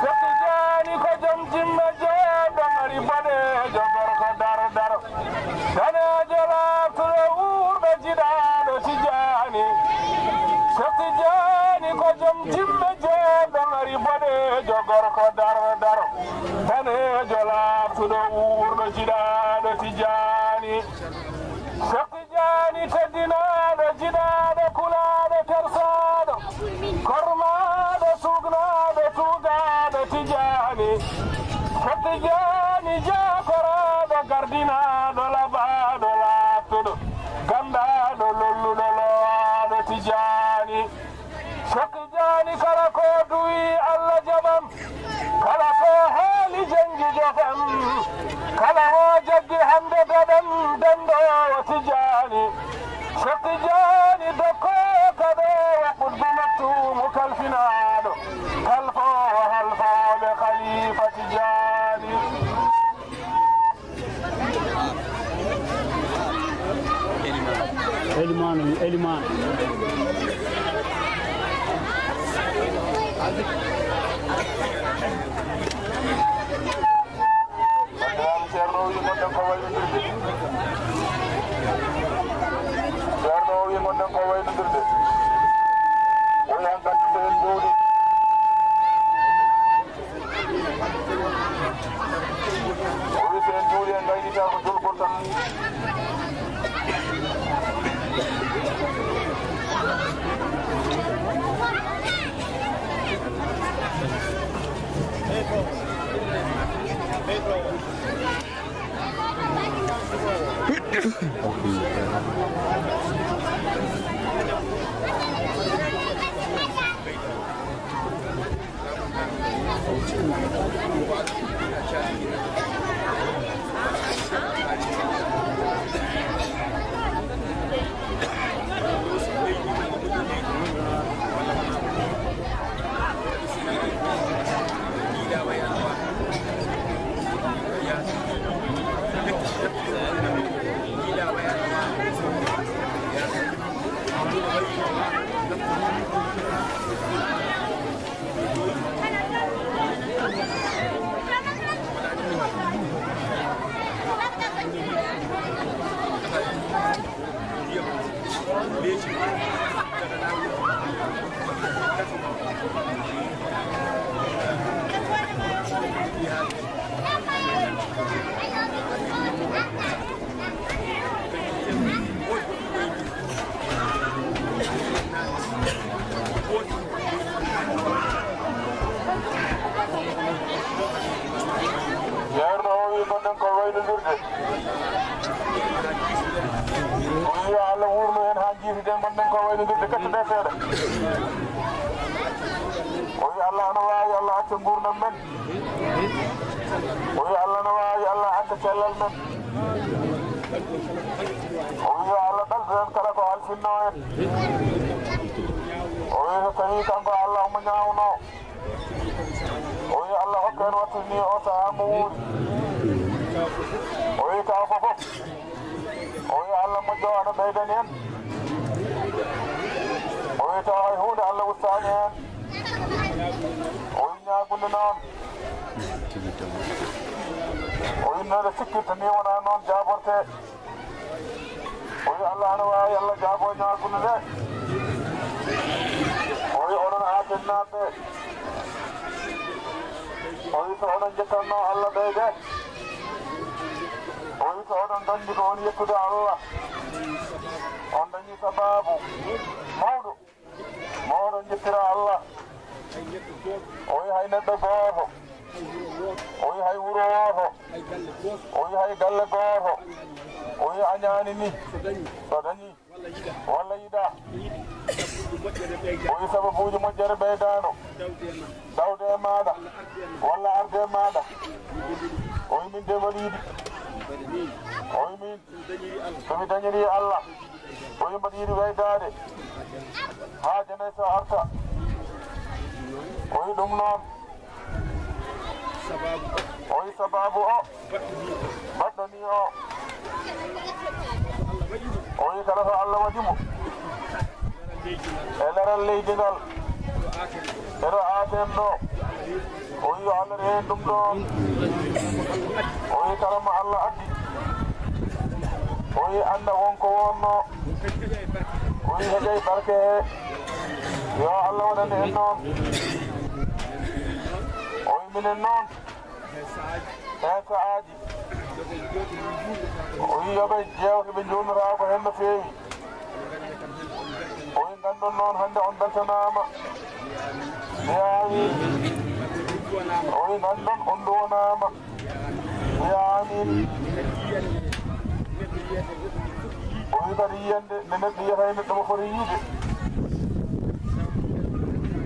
Cheikh Tijaani ko jom jimme jeeɗɗo mari boɗeejo gorko dardar. Daneejo laaɓtuɗo wuurɗo jiɗaaɗo Tijaani. Cheikh Tijaani ko jom jimme jeeɗɗo mari boɗeejo gorko dardar. Daneejo laaɓtuɗo wuurɗo jiɗaaɗo Tijaani. Cheikh Tijaani teddinaaɗo, jiɗaaɗo, kulaaɗo, tersaaɗo, kormaaɗo, suugnaaɗo, tuugaaɗo Tijaani. Cheikh Tijaani jaakoraaɗo, gardinaaɗo, labaaɗo, laaɓtuɗo, ganndaaɗo, lolluɗo, lowaaɗo Tijaani. Cheikh Tijaani kala ko duwi Allah jaɓan, kala ko haali janngi jofan, kala wo jaggi hannde daɗan danndoowo Tijaani. Cheikh Tijaani dokkoowo kaɗoowo qutbu maktuumu kalfinaaɗo, kalfoowo halfooɓe Khalifa Tijaani. Elimaanu, elimaanu. Ceerno wi gonɗen ko waynodirde. Ceerno wi gonɗen ko waynodirde. O wi hankadi so en njuuli. O wi so en njuuli en ngaynitaako julgol tan. Ko waynondirde. O wi'i yo Allah wuurnu en haa njiitiden, ngonɗen ko waynondirde, gattuɗen seeɗa. O wi'i Allah ana waawi, Allah acca nguurndam men. O wi'i Allah ana waawi, Allah acca cellal men. O wi'i yo Allah ɓeydu en kala ko halfinnoo en. O wi'i so tawii kanko Allah omo ñaawnoo. O wi'i Allah hokka en wattude ni o sahaa mo wuuri. O wi'i tawa ko fof. O wi'i Allah moƴƴo ana ɓeydani en. O wi'i tawa hay huunde Allah ustaani heen. O wi'i ñaagunde noon. O wi'i no nde sikkirta ni wonaa noon jaabortee. O wi'i Allah ana waawi, Allah jaaboo ñaagunde nde. O wi'i onon Aten naaɓe. O wi'i so onon njettatnoo Allah ɓeyde. O wi'i so oɗon nganndi ko woni yettude Allah. On dañii sabaabu mawɗo. Mawɗo njettira Allah. O wi'i hay neɗɗo gooto. O wi'i hay wuro wooto. O wi'i hay galle gooto. O wi'i añaani ni. So dañii. Walla yiɗaa. O wi'i sababuuji moƴƴere ɓeydaano. Dawde e maaɗa. Walla arde e maaɗa. O wi'i min de mbaɗi yiɗi. O wi'i min. So mi dañirii Allah, o wi'i mbaɗa yiɗi waydaade haa janay so arta. O wi'i ɗum noon. O wi'i sabaabu o baɗɗo ni o. O wi'i kala so Allah waɗi mo e laral leydi ngal. Eɗo Aten ɗo. O wi'i yo Allah reen ɗum ɗoon. O wi'i kala mo Allah addi. O wi'i annda won ko wonnoo. O wi'i heƴay barke he. Yo Allah waɗan en noon. O wi'i minen noon. Heen sa'aaji. O wi'i yoga jeewte ɓe njuulnotaako heen no feewi. O wi'i nganndon noon hannde on beltanaama. Mbiyaa amiin. O wi'i nganndon on nduwanaama. Mbiyaa amiin. O wi'i kadi yiyannde nde neɗɗo yiyata e neɗɗo mo foti yiide.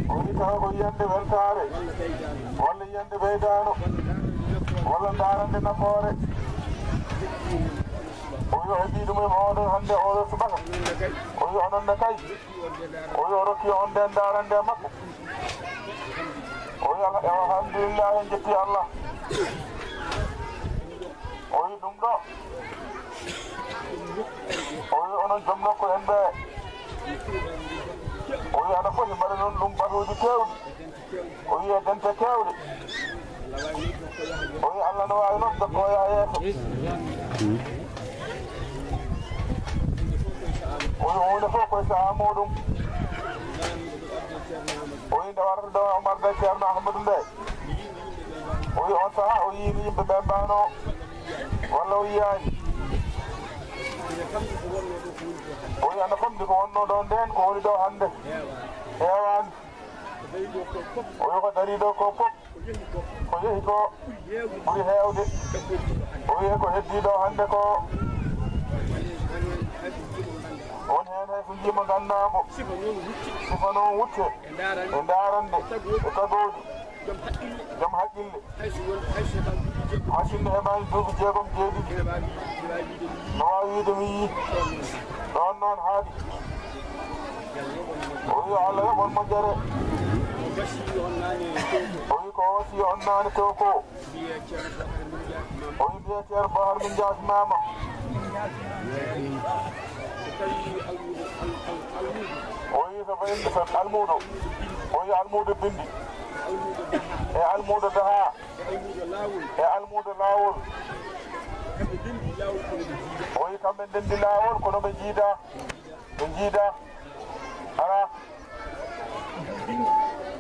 O wi'i tawa ko yiyannde weltaare. Walla yiyannde ɓeydaano. Walla ndaarande nafoore. O wi'i o heɓii ɗum e oɗon hannde oɗo subaka. O wi'i onon ne kay. O wi'i o rokki on nden ndaarande makko. O wi'i alhamdulillahi en njetti Allah. O wi'i ɗum ɗo. O wi'i onon joom nokku en ɓe. O wi'i ana foti mbaɗa noon ɗum batuuji keewɗi. O wi'i e dente keewɗe. O wi'i Allah no waawi noon jokko o yaha yeeso. O wi'i huunde fof koye sahaa muɗum. O wi'i nde warata ɗo omo arda Ceerno Ahmadu nde. O wi'i on sahaa o yiini yimɓe ɓe mbaano. Walla o yiyaani. O wi'i ana famɗi ko wonnoo ɗo ndeen ko woni ɗo hannde. Heewaani. O wi'i ko darii ɗo ko fof. Ko yehi ko ɓuri heewde. O wi'i ko heddii ɗo hannde ko. Won heen hay so njiima nganndaango. Sifa noon wutte. E ndaarande. E tagooji. Joom haqqille. Hay sinno heɓaani duuɓi jeegom jeeɗiɗi. No waawi wiide mi yii. Ɗoon noon haaɗi. O wi'i Allah yoɓ on moƴƴere. O wi'i ko o wasiyoo on naane tew ko. O wi'i mbiyee Ceerno Bahar min njaasnaama. O wi'i so ɓe so almuudo. O wi'i almuudo binndi. E almuudo dahaa. E almuudo laawol. O wi'i kamɓe ndenndi laawol kono ɓe njiidaa. Ɓe njiidaa. Alaa.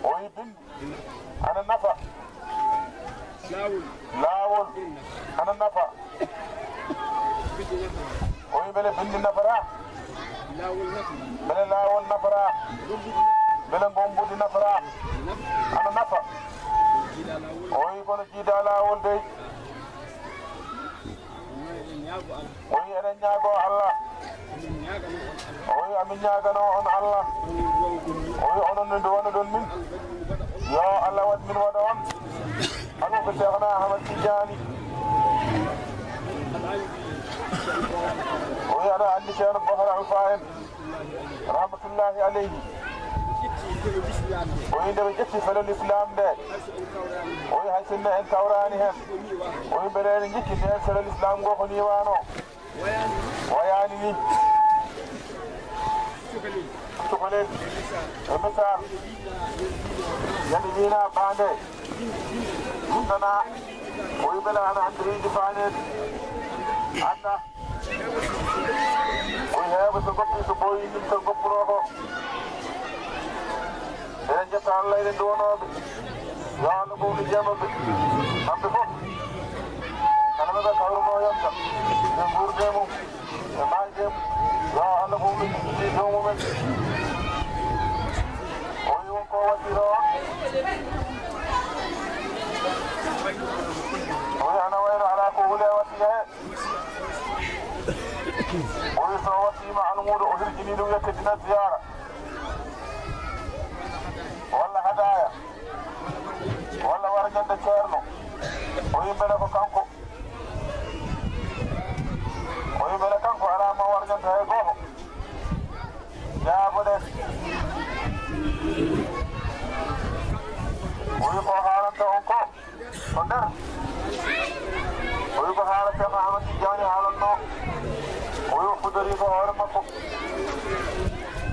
O wi'i binndi ana nafa. Laawol. Laawol ana nafa. O wi'i mbele binndi nafataa. Mbele laawol nafataa. Mbele ngommbudi nafataa. Ana nafa. O wi'i kono jiidaa laawol dey. O wi eɗen ñaago Allah. O wi amin ñaagano on Allah. O wi onon no nde wonodon min. Yo Allah waɗ min waɗa on. Hano ko Seexna Ahmad Tijjaani. O wi aɗa anndi Ceerno Bohra Alfa en. Rahmatullahi aleyhi. O wi nde ɓe ƴetti felo l'islam nde. O wi hay sinno en kawraani heen. O wi mbeɗa ene jikki ndeen felo l'islam ngo ko ni waano. Wayaani ni. Cukalel. E misal. Yandi wina bande. Ɗum ɗana. O wi mbeɗa ana anndi riiji faaneede. Anda. O wi heeɓa so goppi so ɓooyi ɗum so goppuroo ko. Eɗen njetta Allah eɗen duwanooɓe. Yo Allah ɓowlu jeemaɓe. Kamɓe fof. Kala no ɓe kawruno yonta. Ɓe nguurde mum. Ɓe maayde mum. Yo Allah ɓowlu ɗi joomumen. O wi won ko waɗi ɗo. O wi ana wayno alaa ko hule wasiya he. O wi so wasiima almuudo o hirjini ɗum yo teddina ziyaara. Walla hadaya. Walla warñande ceerno. O wi mbele ko kanko. O wi mbele kanko alaa mo warñanta hay gooto. Jaaboɗen. O wi ko haalanta on ko. Ko nder. O wi ko haala Ceerno Ahmad Tijjaani haalanno. O wi o fuddori ko hoore makko.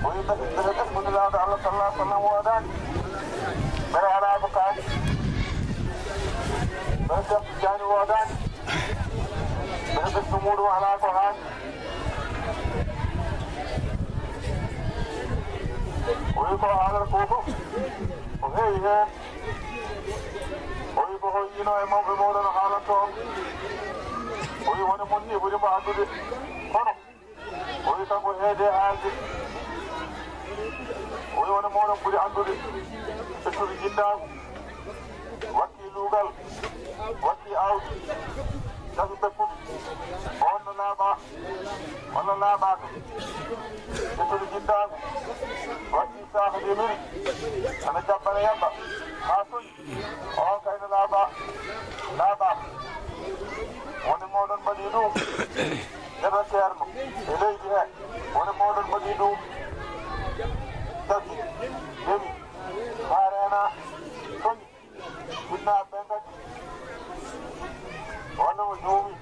O wi mbele, mbele ɓesngu Nelaaɗo Allah sallallahu alaihi wasallam woodaani. Mbele alaa ko kaani. Mbele Ceerno Tijjaani woodaani. Mbele ɓesngu muuɗum alaa ko haani. O wi ko haalata ko fof. O heewi heen. O wi ko hoy yino e mawɓe mooɗon haalanto on. O wi wone mon ni ɓuri mo anndude. Kono o wi kanko heede haalde. O wi wone mooɗon ɓuri anndude. Ɓettude jinndaagu. Wakki luugal. Wakki awdi. Tawi ɓettude. On no laaɓa. Walla laaɓaaka. Ɓettude jinndaagu. Wakki saaha demiri. Ana jabbana yabba. Haa soñi. On kay no laaɓa, laaɓa. Woni mooɗon mbaɗi ɗum. Neɗɗo ceerno e leydi he. Woni mooɗon mbaɗi ɗum. Tagi, nemi, haa reena, soñi. Jinna ɓen kadi. Walla mo juumi.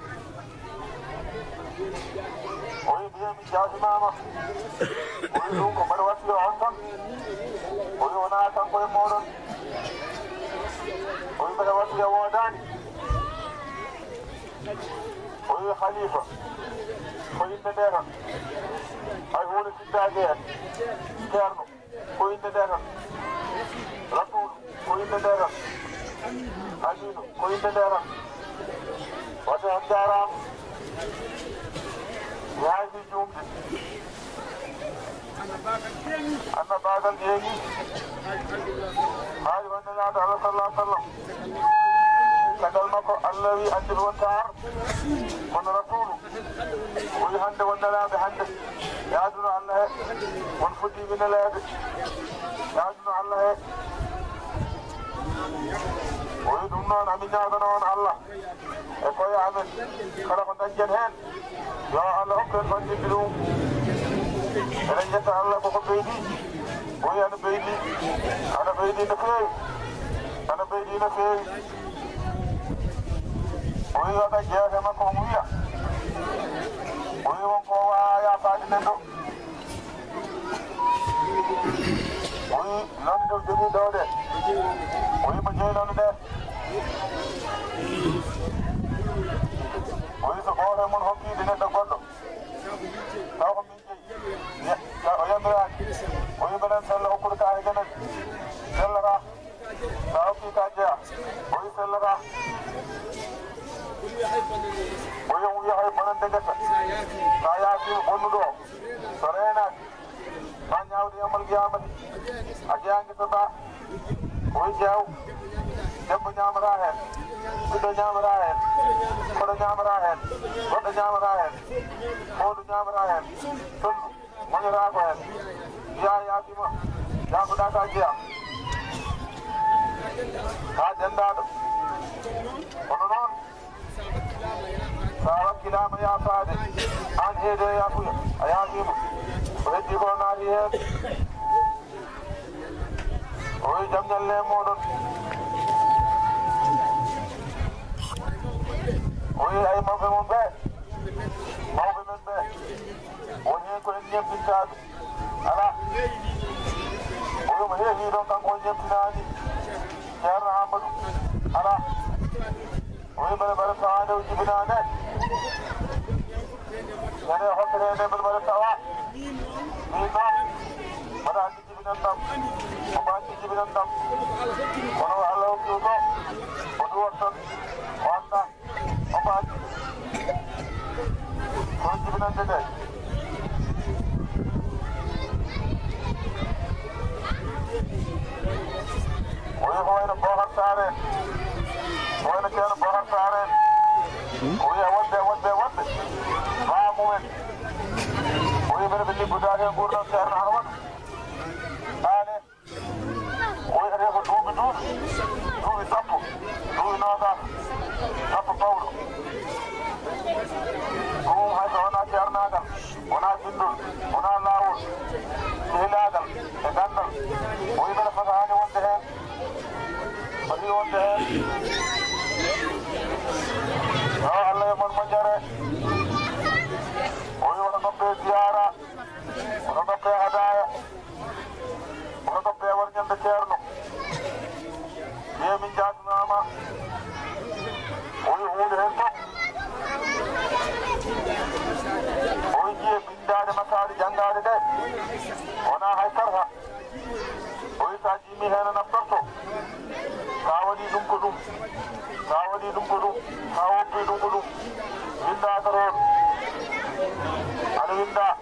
O wi mbiyami jaasimaama. O wi ɗum ko mbaɗa wasiya on tan. O wi wonaa kanko e mooɗon. O wi mbaɗa wasiya woodaani. O wi khalifa. Ko innde nde tan. Hay huunde siddaaki heen. Ceerno. Ko innde nde tan. Rasuulu, ko innde nde tan. Amiinu, ko innde nde tan. Wadde on jaaraama. Mi haaydi juumde. Annabaagal ƴeeŋi. Haali wonde naata Allah sallallahu alaihi wasallam. Caggal makko Allah wi anndil won taar. Kono Rasuulu. O wi hannde won nelaaɓe hannde. E aduna Allah he. Won fuɗɗiiɓe neleede. E aduna Allah he. O wi ɗum noon, amin ñaagano on Allah. E koye amen. Kala ko dañjen heen. Yo Allah hokku en fanɗinde ɗum. Eɗen njetta Allah koko ɓeydi. O wi ana ɓeydi. Ana ɓeydi no feewi. Ana ɓeydi no feewi. O wi waɗa jeefe makko omo wiya. O wi won ko waawa yaafaade neɗɗo. O wi londe o jogii ɗo de. O wi mo jeyi londe nde. O wi so gooto e mon hokkiide neɗɗo goɗɗo. Taw ko min jeyi. Ya, ya, o yamiraani. O wi mbeɗen sella hokkude ka e genen. Sellata. Sa hokki ka jeya. O wi sellata. O wi on wiya hay bonande ngesa. Sa yaaki bonnuɗo o. So reenaaki. Ma ñaawde yawmal qiyamati. A jeya ngesa ba. O wi jeyaw. Debbo ñaamata heen, ɓiɗɗo ñaamata heen, koɗo ñaamata heen, goɗɗo ñaamata heen, mawɗo ñaamata heen, tolɗo moñotaako heen. Mbiyaa yaafiima, yaafuɗaa ka jeyaa. Kaa denndaɗo. Kono noon, so a wakkilaama yaafaade, aan heede yaafuya, a yaafiima. Ko heddii ko naati heen. O wi'i, "Jam ñalle e mooɗon." O wi'i, "Ay mawɓe mon ɓe, mawɓe men ɓe, won heen ko en ñebbittaaɓe?" Alaa. O wi'i, "Mo heewi ɗon, kanko o ñebbinaani Ceerno Amadou?" Alaa. O wi'i, "Mbeɗa, mbeɗa tawaande o jibinaande. Ñande hokkete nde, mbeɗa, mbeɗa tawa. Min noon, mbaɗa anndi jibinan ɗam. Omo anndi jibinan ɗam. Kono ko Allah hokki o ko, o duwat tan, o annda." Omo anndi. Kono jibinande nde." O wi'i ko wayno Bookar Saare, ko wayno Ceerno Bookar Saare. O wi'a wonde, wonde, wonde. Baa mumen. O wi'i mbeɗa ɓe liggodaade e nguurndam Ceerno Ahmadu. Aane. O wi'etee ko duuɓi, duuɓi, duuɓi sappo, duuɓi noogaas, sappo pawɗo. Ɗum hay so wonaa ceernaagal, wonaa binndol, wonaa laawol, sehilaagal e ganndal. O wi'i mbeɗa fotaani wonde heen. Foti wonde heen. Yo Allah e mon moƴƴere. O wi'i wota ngoppe ziyaara, wota ngoppe hadaaya. Oto ɗoppe war ñande Ceerno. Wiye min jaatinaama. O wi huunde heen fof. O wi jiye binndaade masaali janngaade ɗe. Wonaa hay sarha. O wi so a jiimi heen a naftorto. So a waɗii ɗum ko ɗum. So a waɗii ɗum ko ɗum. So a woppii ɗum ko ɗum. Winndaa ko toon. Ana winndaa.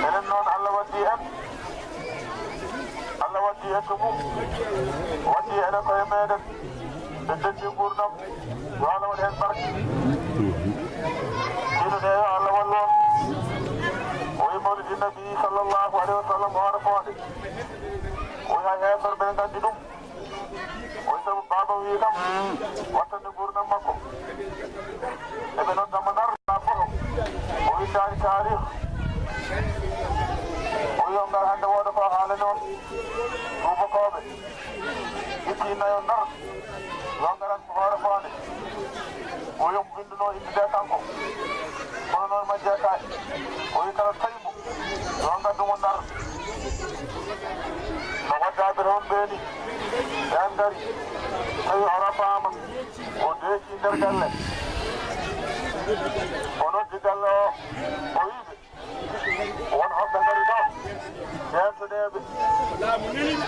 Enen noon, Allah waddi en, Allah waddi en to mum, waddi enen koye meɗen, ɓe denndi nguurndam, yo Allah waɗ heen barke. Ɗiɗo ɗe, yo Allah wallu on. O wi mawlidi nabi sallallahu alayhi wa sallam hoore foonde. O wi hay heeferɓe ne nganndi ɗum. O wi sabu baaba wii kam, wattande nguurndam makko. Eɓe noon damma nar, na foto. O winndaani taarih. O wi on ngar hannde wooda ko haalani on. Tuubakooɓe. Itti nayo nar. Yo ngaran ko hoore foonde. O wi on winnduno innde nde kanko. Kono noon majjee kaay. O wi kala tawi Yo ngaddu mo Ndar. No waddaaɓe toon ɓe ni. Ɓe ngari. Tawi o rafaama. O deeci nder galle. O noddi galle o. O wii ɓe. Won hoɓɓe ngari ɗo. Ɓeeŋtoɗeeɓe.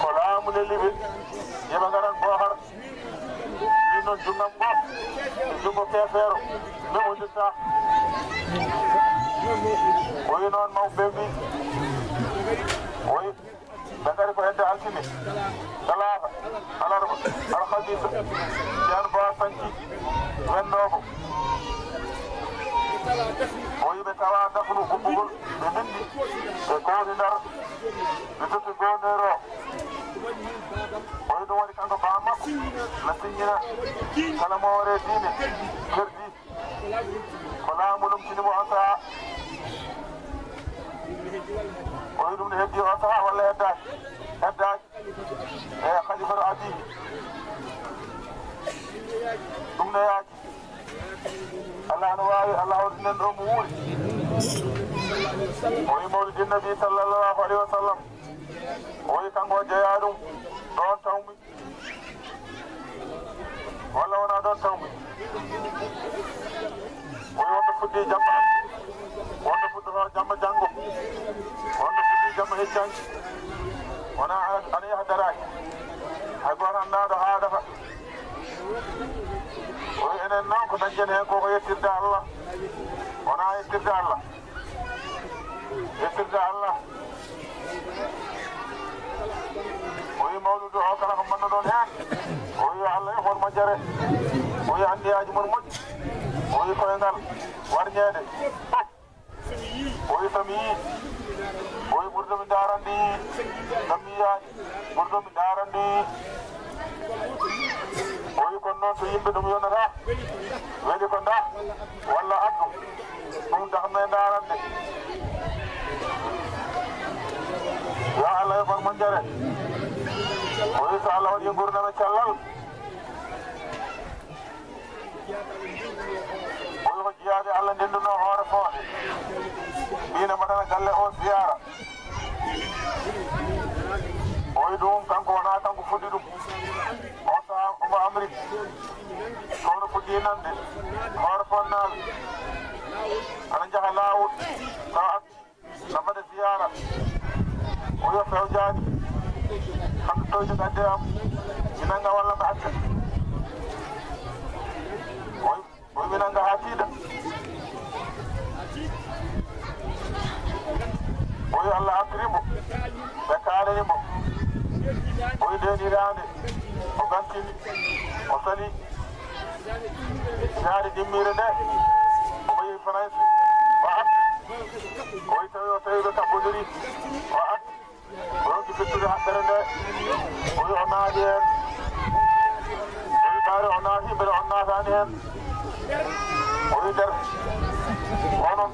Ko laamu neli ɓe. Yo ɓe ngaran Boohar. Min noon, junngam ngo, e junngo keefeero, memondirtaa. O wi noon, mawɓe ɓe mbii, o wi, ɓe ngari ko hedde altine, talaata, alarba, alhamiisa, Ceerno Ba Sanki, wennoogo. O wi, ɓe tawa dafnu ubbugol, ɓe mbinndi, ɓe kooni Ndar, ɓe totti goondeero. O wi, ɗum waɗi kanko baa makko na siññina kala mo ware diine kerdi. Ko laamu ɗum tini mo on sahaa. O wi, ɗum ne heddi on sahaa walla heddaaki? Heddaaki. E Khalifa Abiy. Ɗum ne yaaki. Allah no waawi, Allah hawrinen ɗo mo wuuri. O wi mawlidin nabi sallallahu alayhi wa sallam. O wi kanko o jeyaa ɗum. Ɗoon tawmi. Walla wonaa ɗoon tawmi. O wi wonde fuɗɗii jamma hannde. Wonde fuɗɗotoo jamma janngo. Wonde fuɗɗii jamma hecci hanki. Wonaa ana, ana yaha daraaki. Hay gooto anndaa ɗo haaɗata. O wi enen noon ko dañden heen ko, ko yettirde Allah. Wonaa yettirde Allah. Yettirde Allah. O wi mawludu o kala ko mbannoɗon heen. Jere, o wiyi anniyaaji mon moƴƴi, o wiyi koyngal warñeede fof, o wiyi so mi yii, o wiyi ɓurɗo mi ndaarande yii, so mi yiyaani, ɓurɗo mi ndaarande yii. O wiyi kono noon so yimɓe ɗum yonata, weli ko nda, walla addu, ɗum dahno e ndaarande. Yo Allah yoɓan mo jere. O wiyi so Allah waɗi nguurndam e cellal. O wiyi ko jiyaaɓe Allah ndennduno hoore fooɗe. Mbiino mbaɗana galle o ziyaara. O wiyi ɗum kanko wonaa kanko fuɗɗi ɗum. On sahaa omo Amrik. Kono fuɗɗi nande hoore fonnaaɓe. Ana njaha laawol tawa na mbaɗa ziyaara. O wiya fewjaani. Kam toyde gadde am. Mi nannga walla mi acca. O wi, o wi mi nannga haa tiiɗa. O wi Allah artiri mo. Ɓe kaalani mo. O wi ndeen hitaande. O gantini. O sali. Ñaari ɗimmiire nde, omo yehi Farayse, o arti. O wi tawi o tawi ɓe kaɓɓondiri, o arti. O ronki fittude haɓɓere nde, o wi o naati heen. O wi ɓayre o naati, mbele on naataani heen. O wi nder, onon.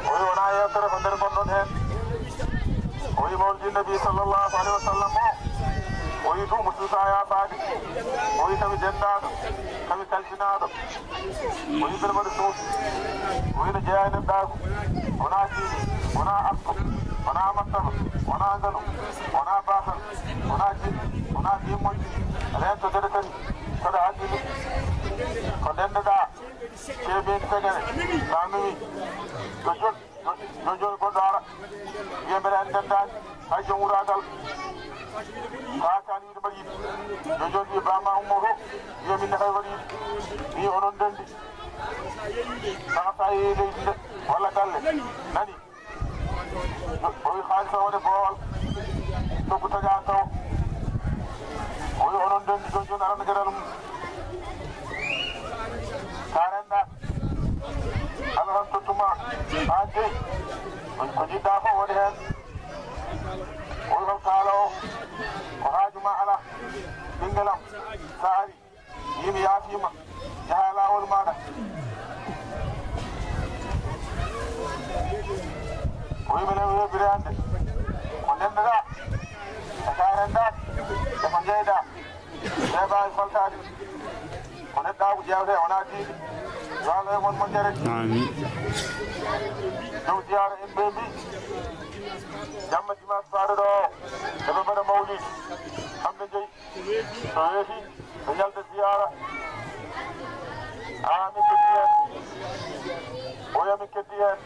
O wi wonaa yeewtere ko nder ngonɗon heen. O wi mawlidi nabi sallallahu alayhi wa sallam o. O wi ɗum o suusa yaafaade. O wi tawi denndaaɗo, tawi kalfinaaɗo. O wi mbele mbaɗa suus. O wi no jeyaa e neɗɗaagu. Wonaa diine, wonaa arko, wonaa martaba, wonaa nganu, wonaa baasal, wonaa jinni, wonaa gimmoƴƴi. Reento geɗe kadi, saɗa haqqille. Ko ndenndoɗaa. Ceebeeni segere, laamimi. Yo jol, yo, yo jol goɗɗo ara. Wiya mbeɗa anndi denndaani. Hay joom wuraagal. Kaa kaan wiide mbaɗa yiɗi. Yo jol wiya ba ma ummo to. Wiya min ne kay mbaɗa yiɗi. Wiya onon ndenndi. Kaa sa yeeyi leydi nde. Walla galle. Nani? O wi haalis o woni boowal. Coggu taƴaa taw. O wi onon ndenndi jooni jooni arana geɗal mum. Sa renndaaki. Allah tan tottuma haa jeyi. Ko jiɗɗaa fof woni heen. O wi hol kaala o. Ko haaju ma alaa. Ɓinngel am. Sa ari. Yimi yaafiima, yaha e laawol maaɗa. O wi'i, minen weeɓiri hannde. Ko ndenndaɗaa, e ko a renndaaki, e ko njeyɗaa. Weeɓaani faltaade. Ko neɗɗaagu ƴeewtee, wonaa diine. Yo Allah yoɓ on moƴƴere. Amiin. Dow ziyaara en ɓe mbii, jamma dimanche faaɗo ɗo, eɓe mbaɗa mawlid. Kamɓe njeyi. So weeti, ɓe njalta ziyaara. Aa, min keddi heen. Oya, min keddi heen.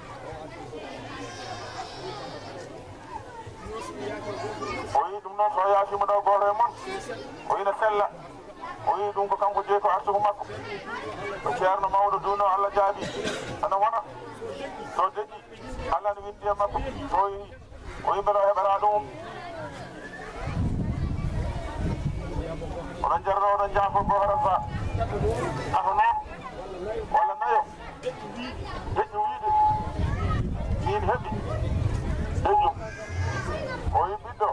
O wi'i ɗum noon, so o yaafiima ɗo gooto e mon, o ina sella. O wi'i ɗum ko kanko jeyi ko arsugu makko. Ko ceerno mawɗo duunoo, Allah jaabii. Ana wona. So deƴƴi, Allah ne winndi e makko. So o yehi, o yimɓe ɗo heɓata ɗum. Oɗon jarno, oɗon njaafo ko hoto fa. Tato noon, walla nayo. Deƴƴi wiide, miin heɓi. Deƴƴo. O wi ɓiɗɗo,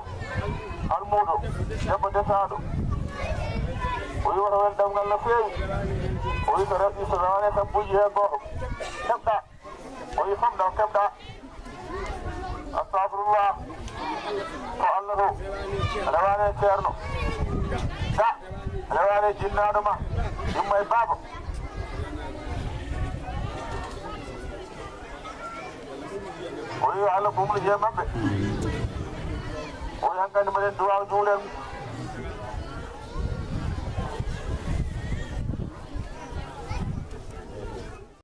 almuudo, debbo desaaɗo. O wi woto wel ɗemngal no feewi. O wi so rewɓe, so rewane sabbuji he gooto. Heɓɗa. O wi fof ɗo keɓɗa. Astafirullah. Ko Allah ɗo. Rewane ceerno. Ga. Rewane jinnaaɗo ma. Yumma e baaba. O wi yo Allah bumɗo je maɓɓe. O wi hankadi mbaɗen duwaaw juuren.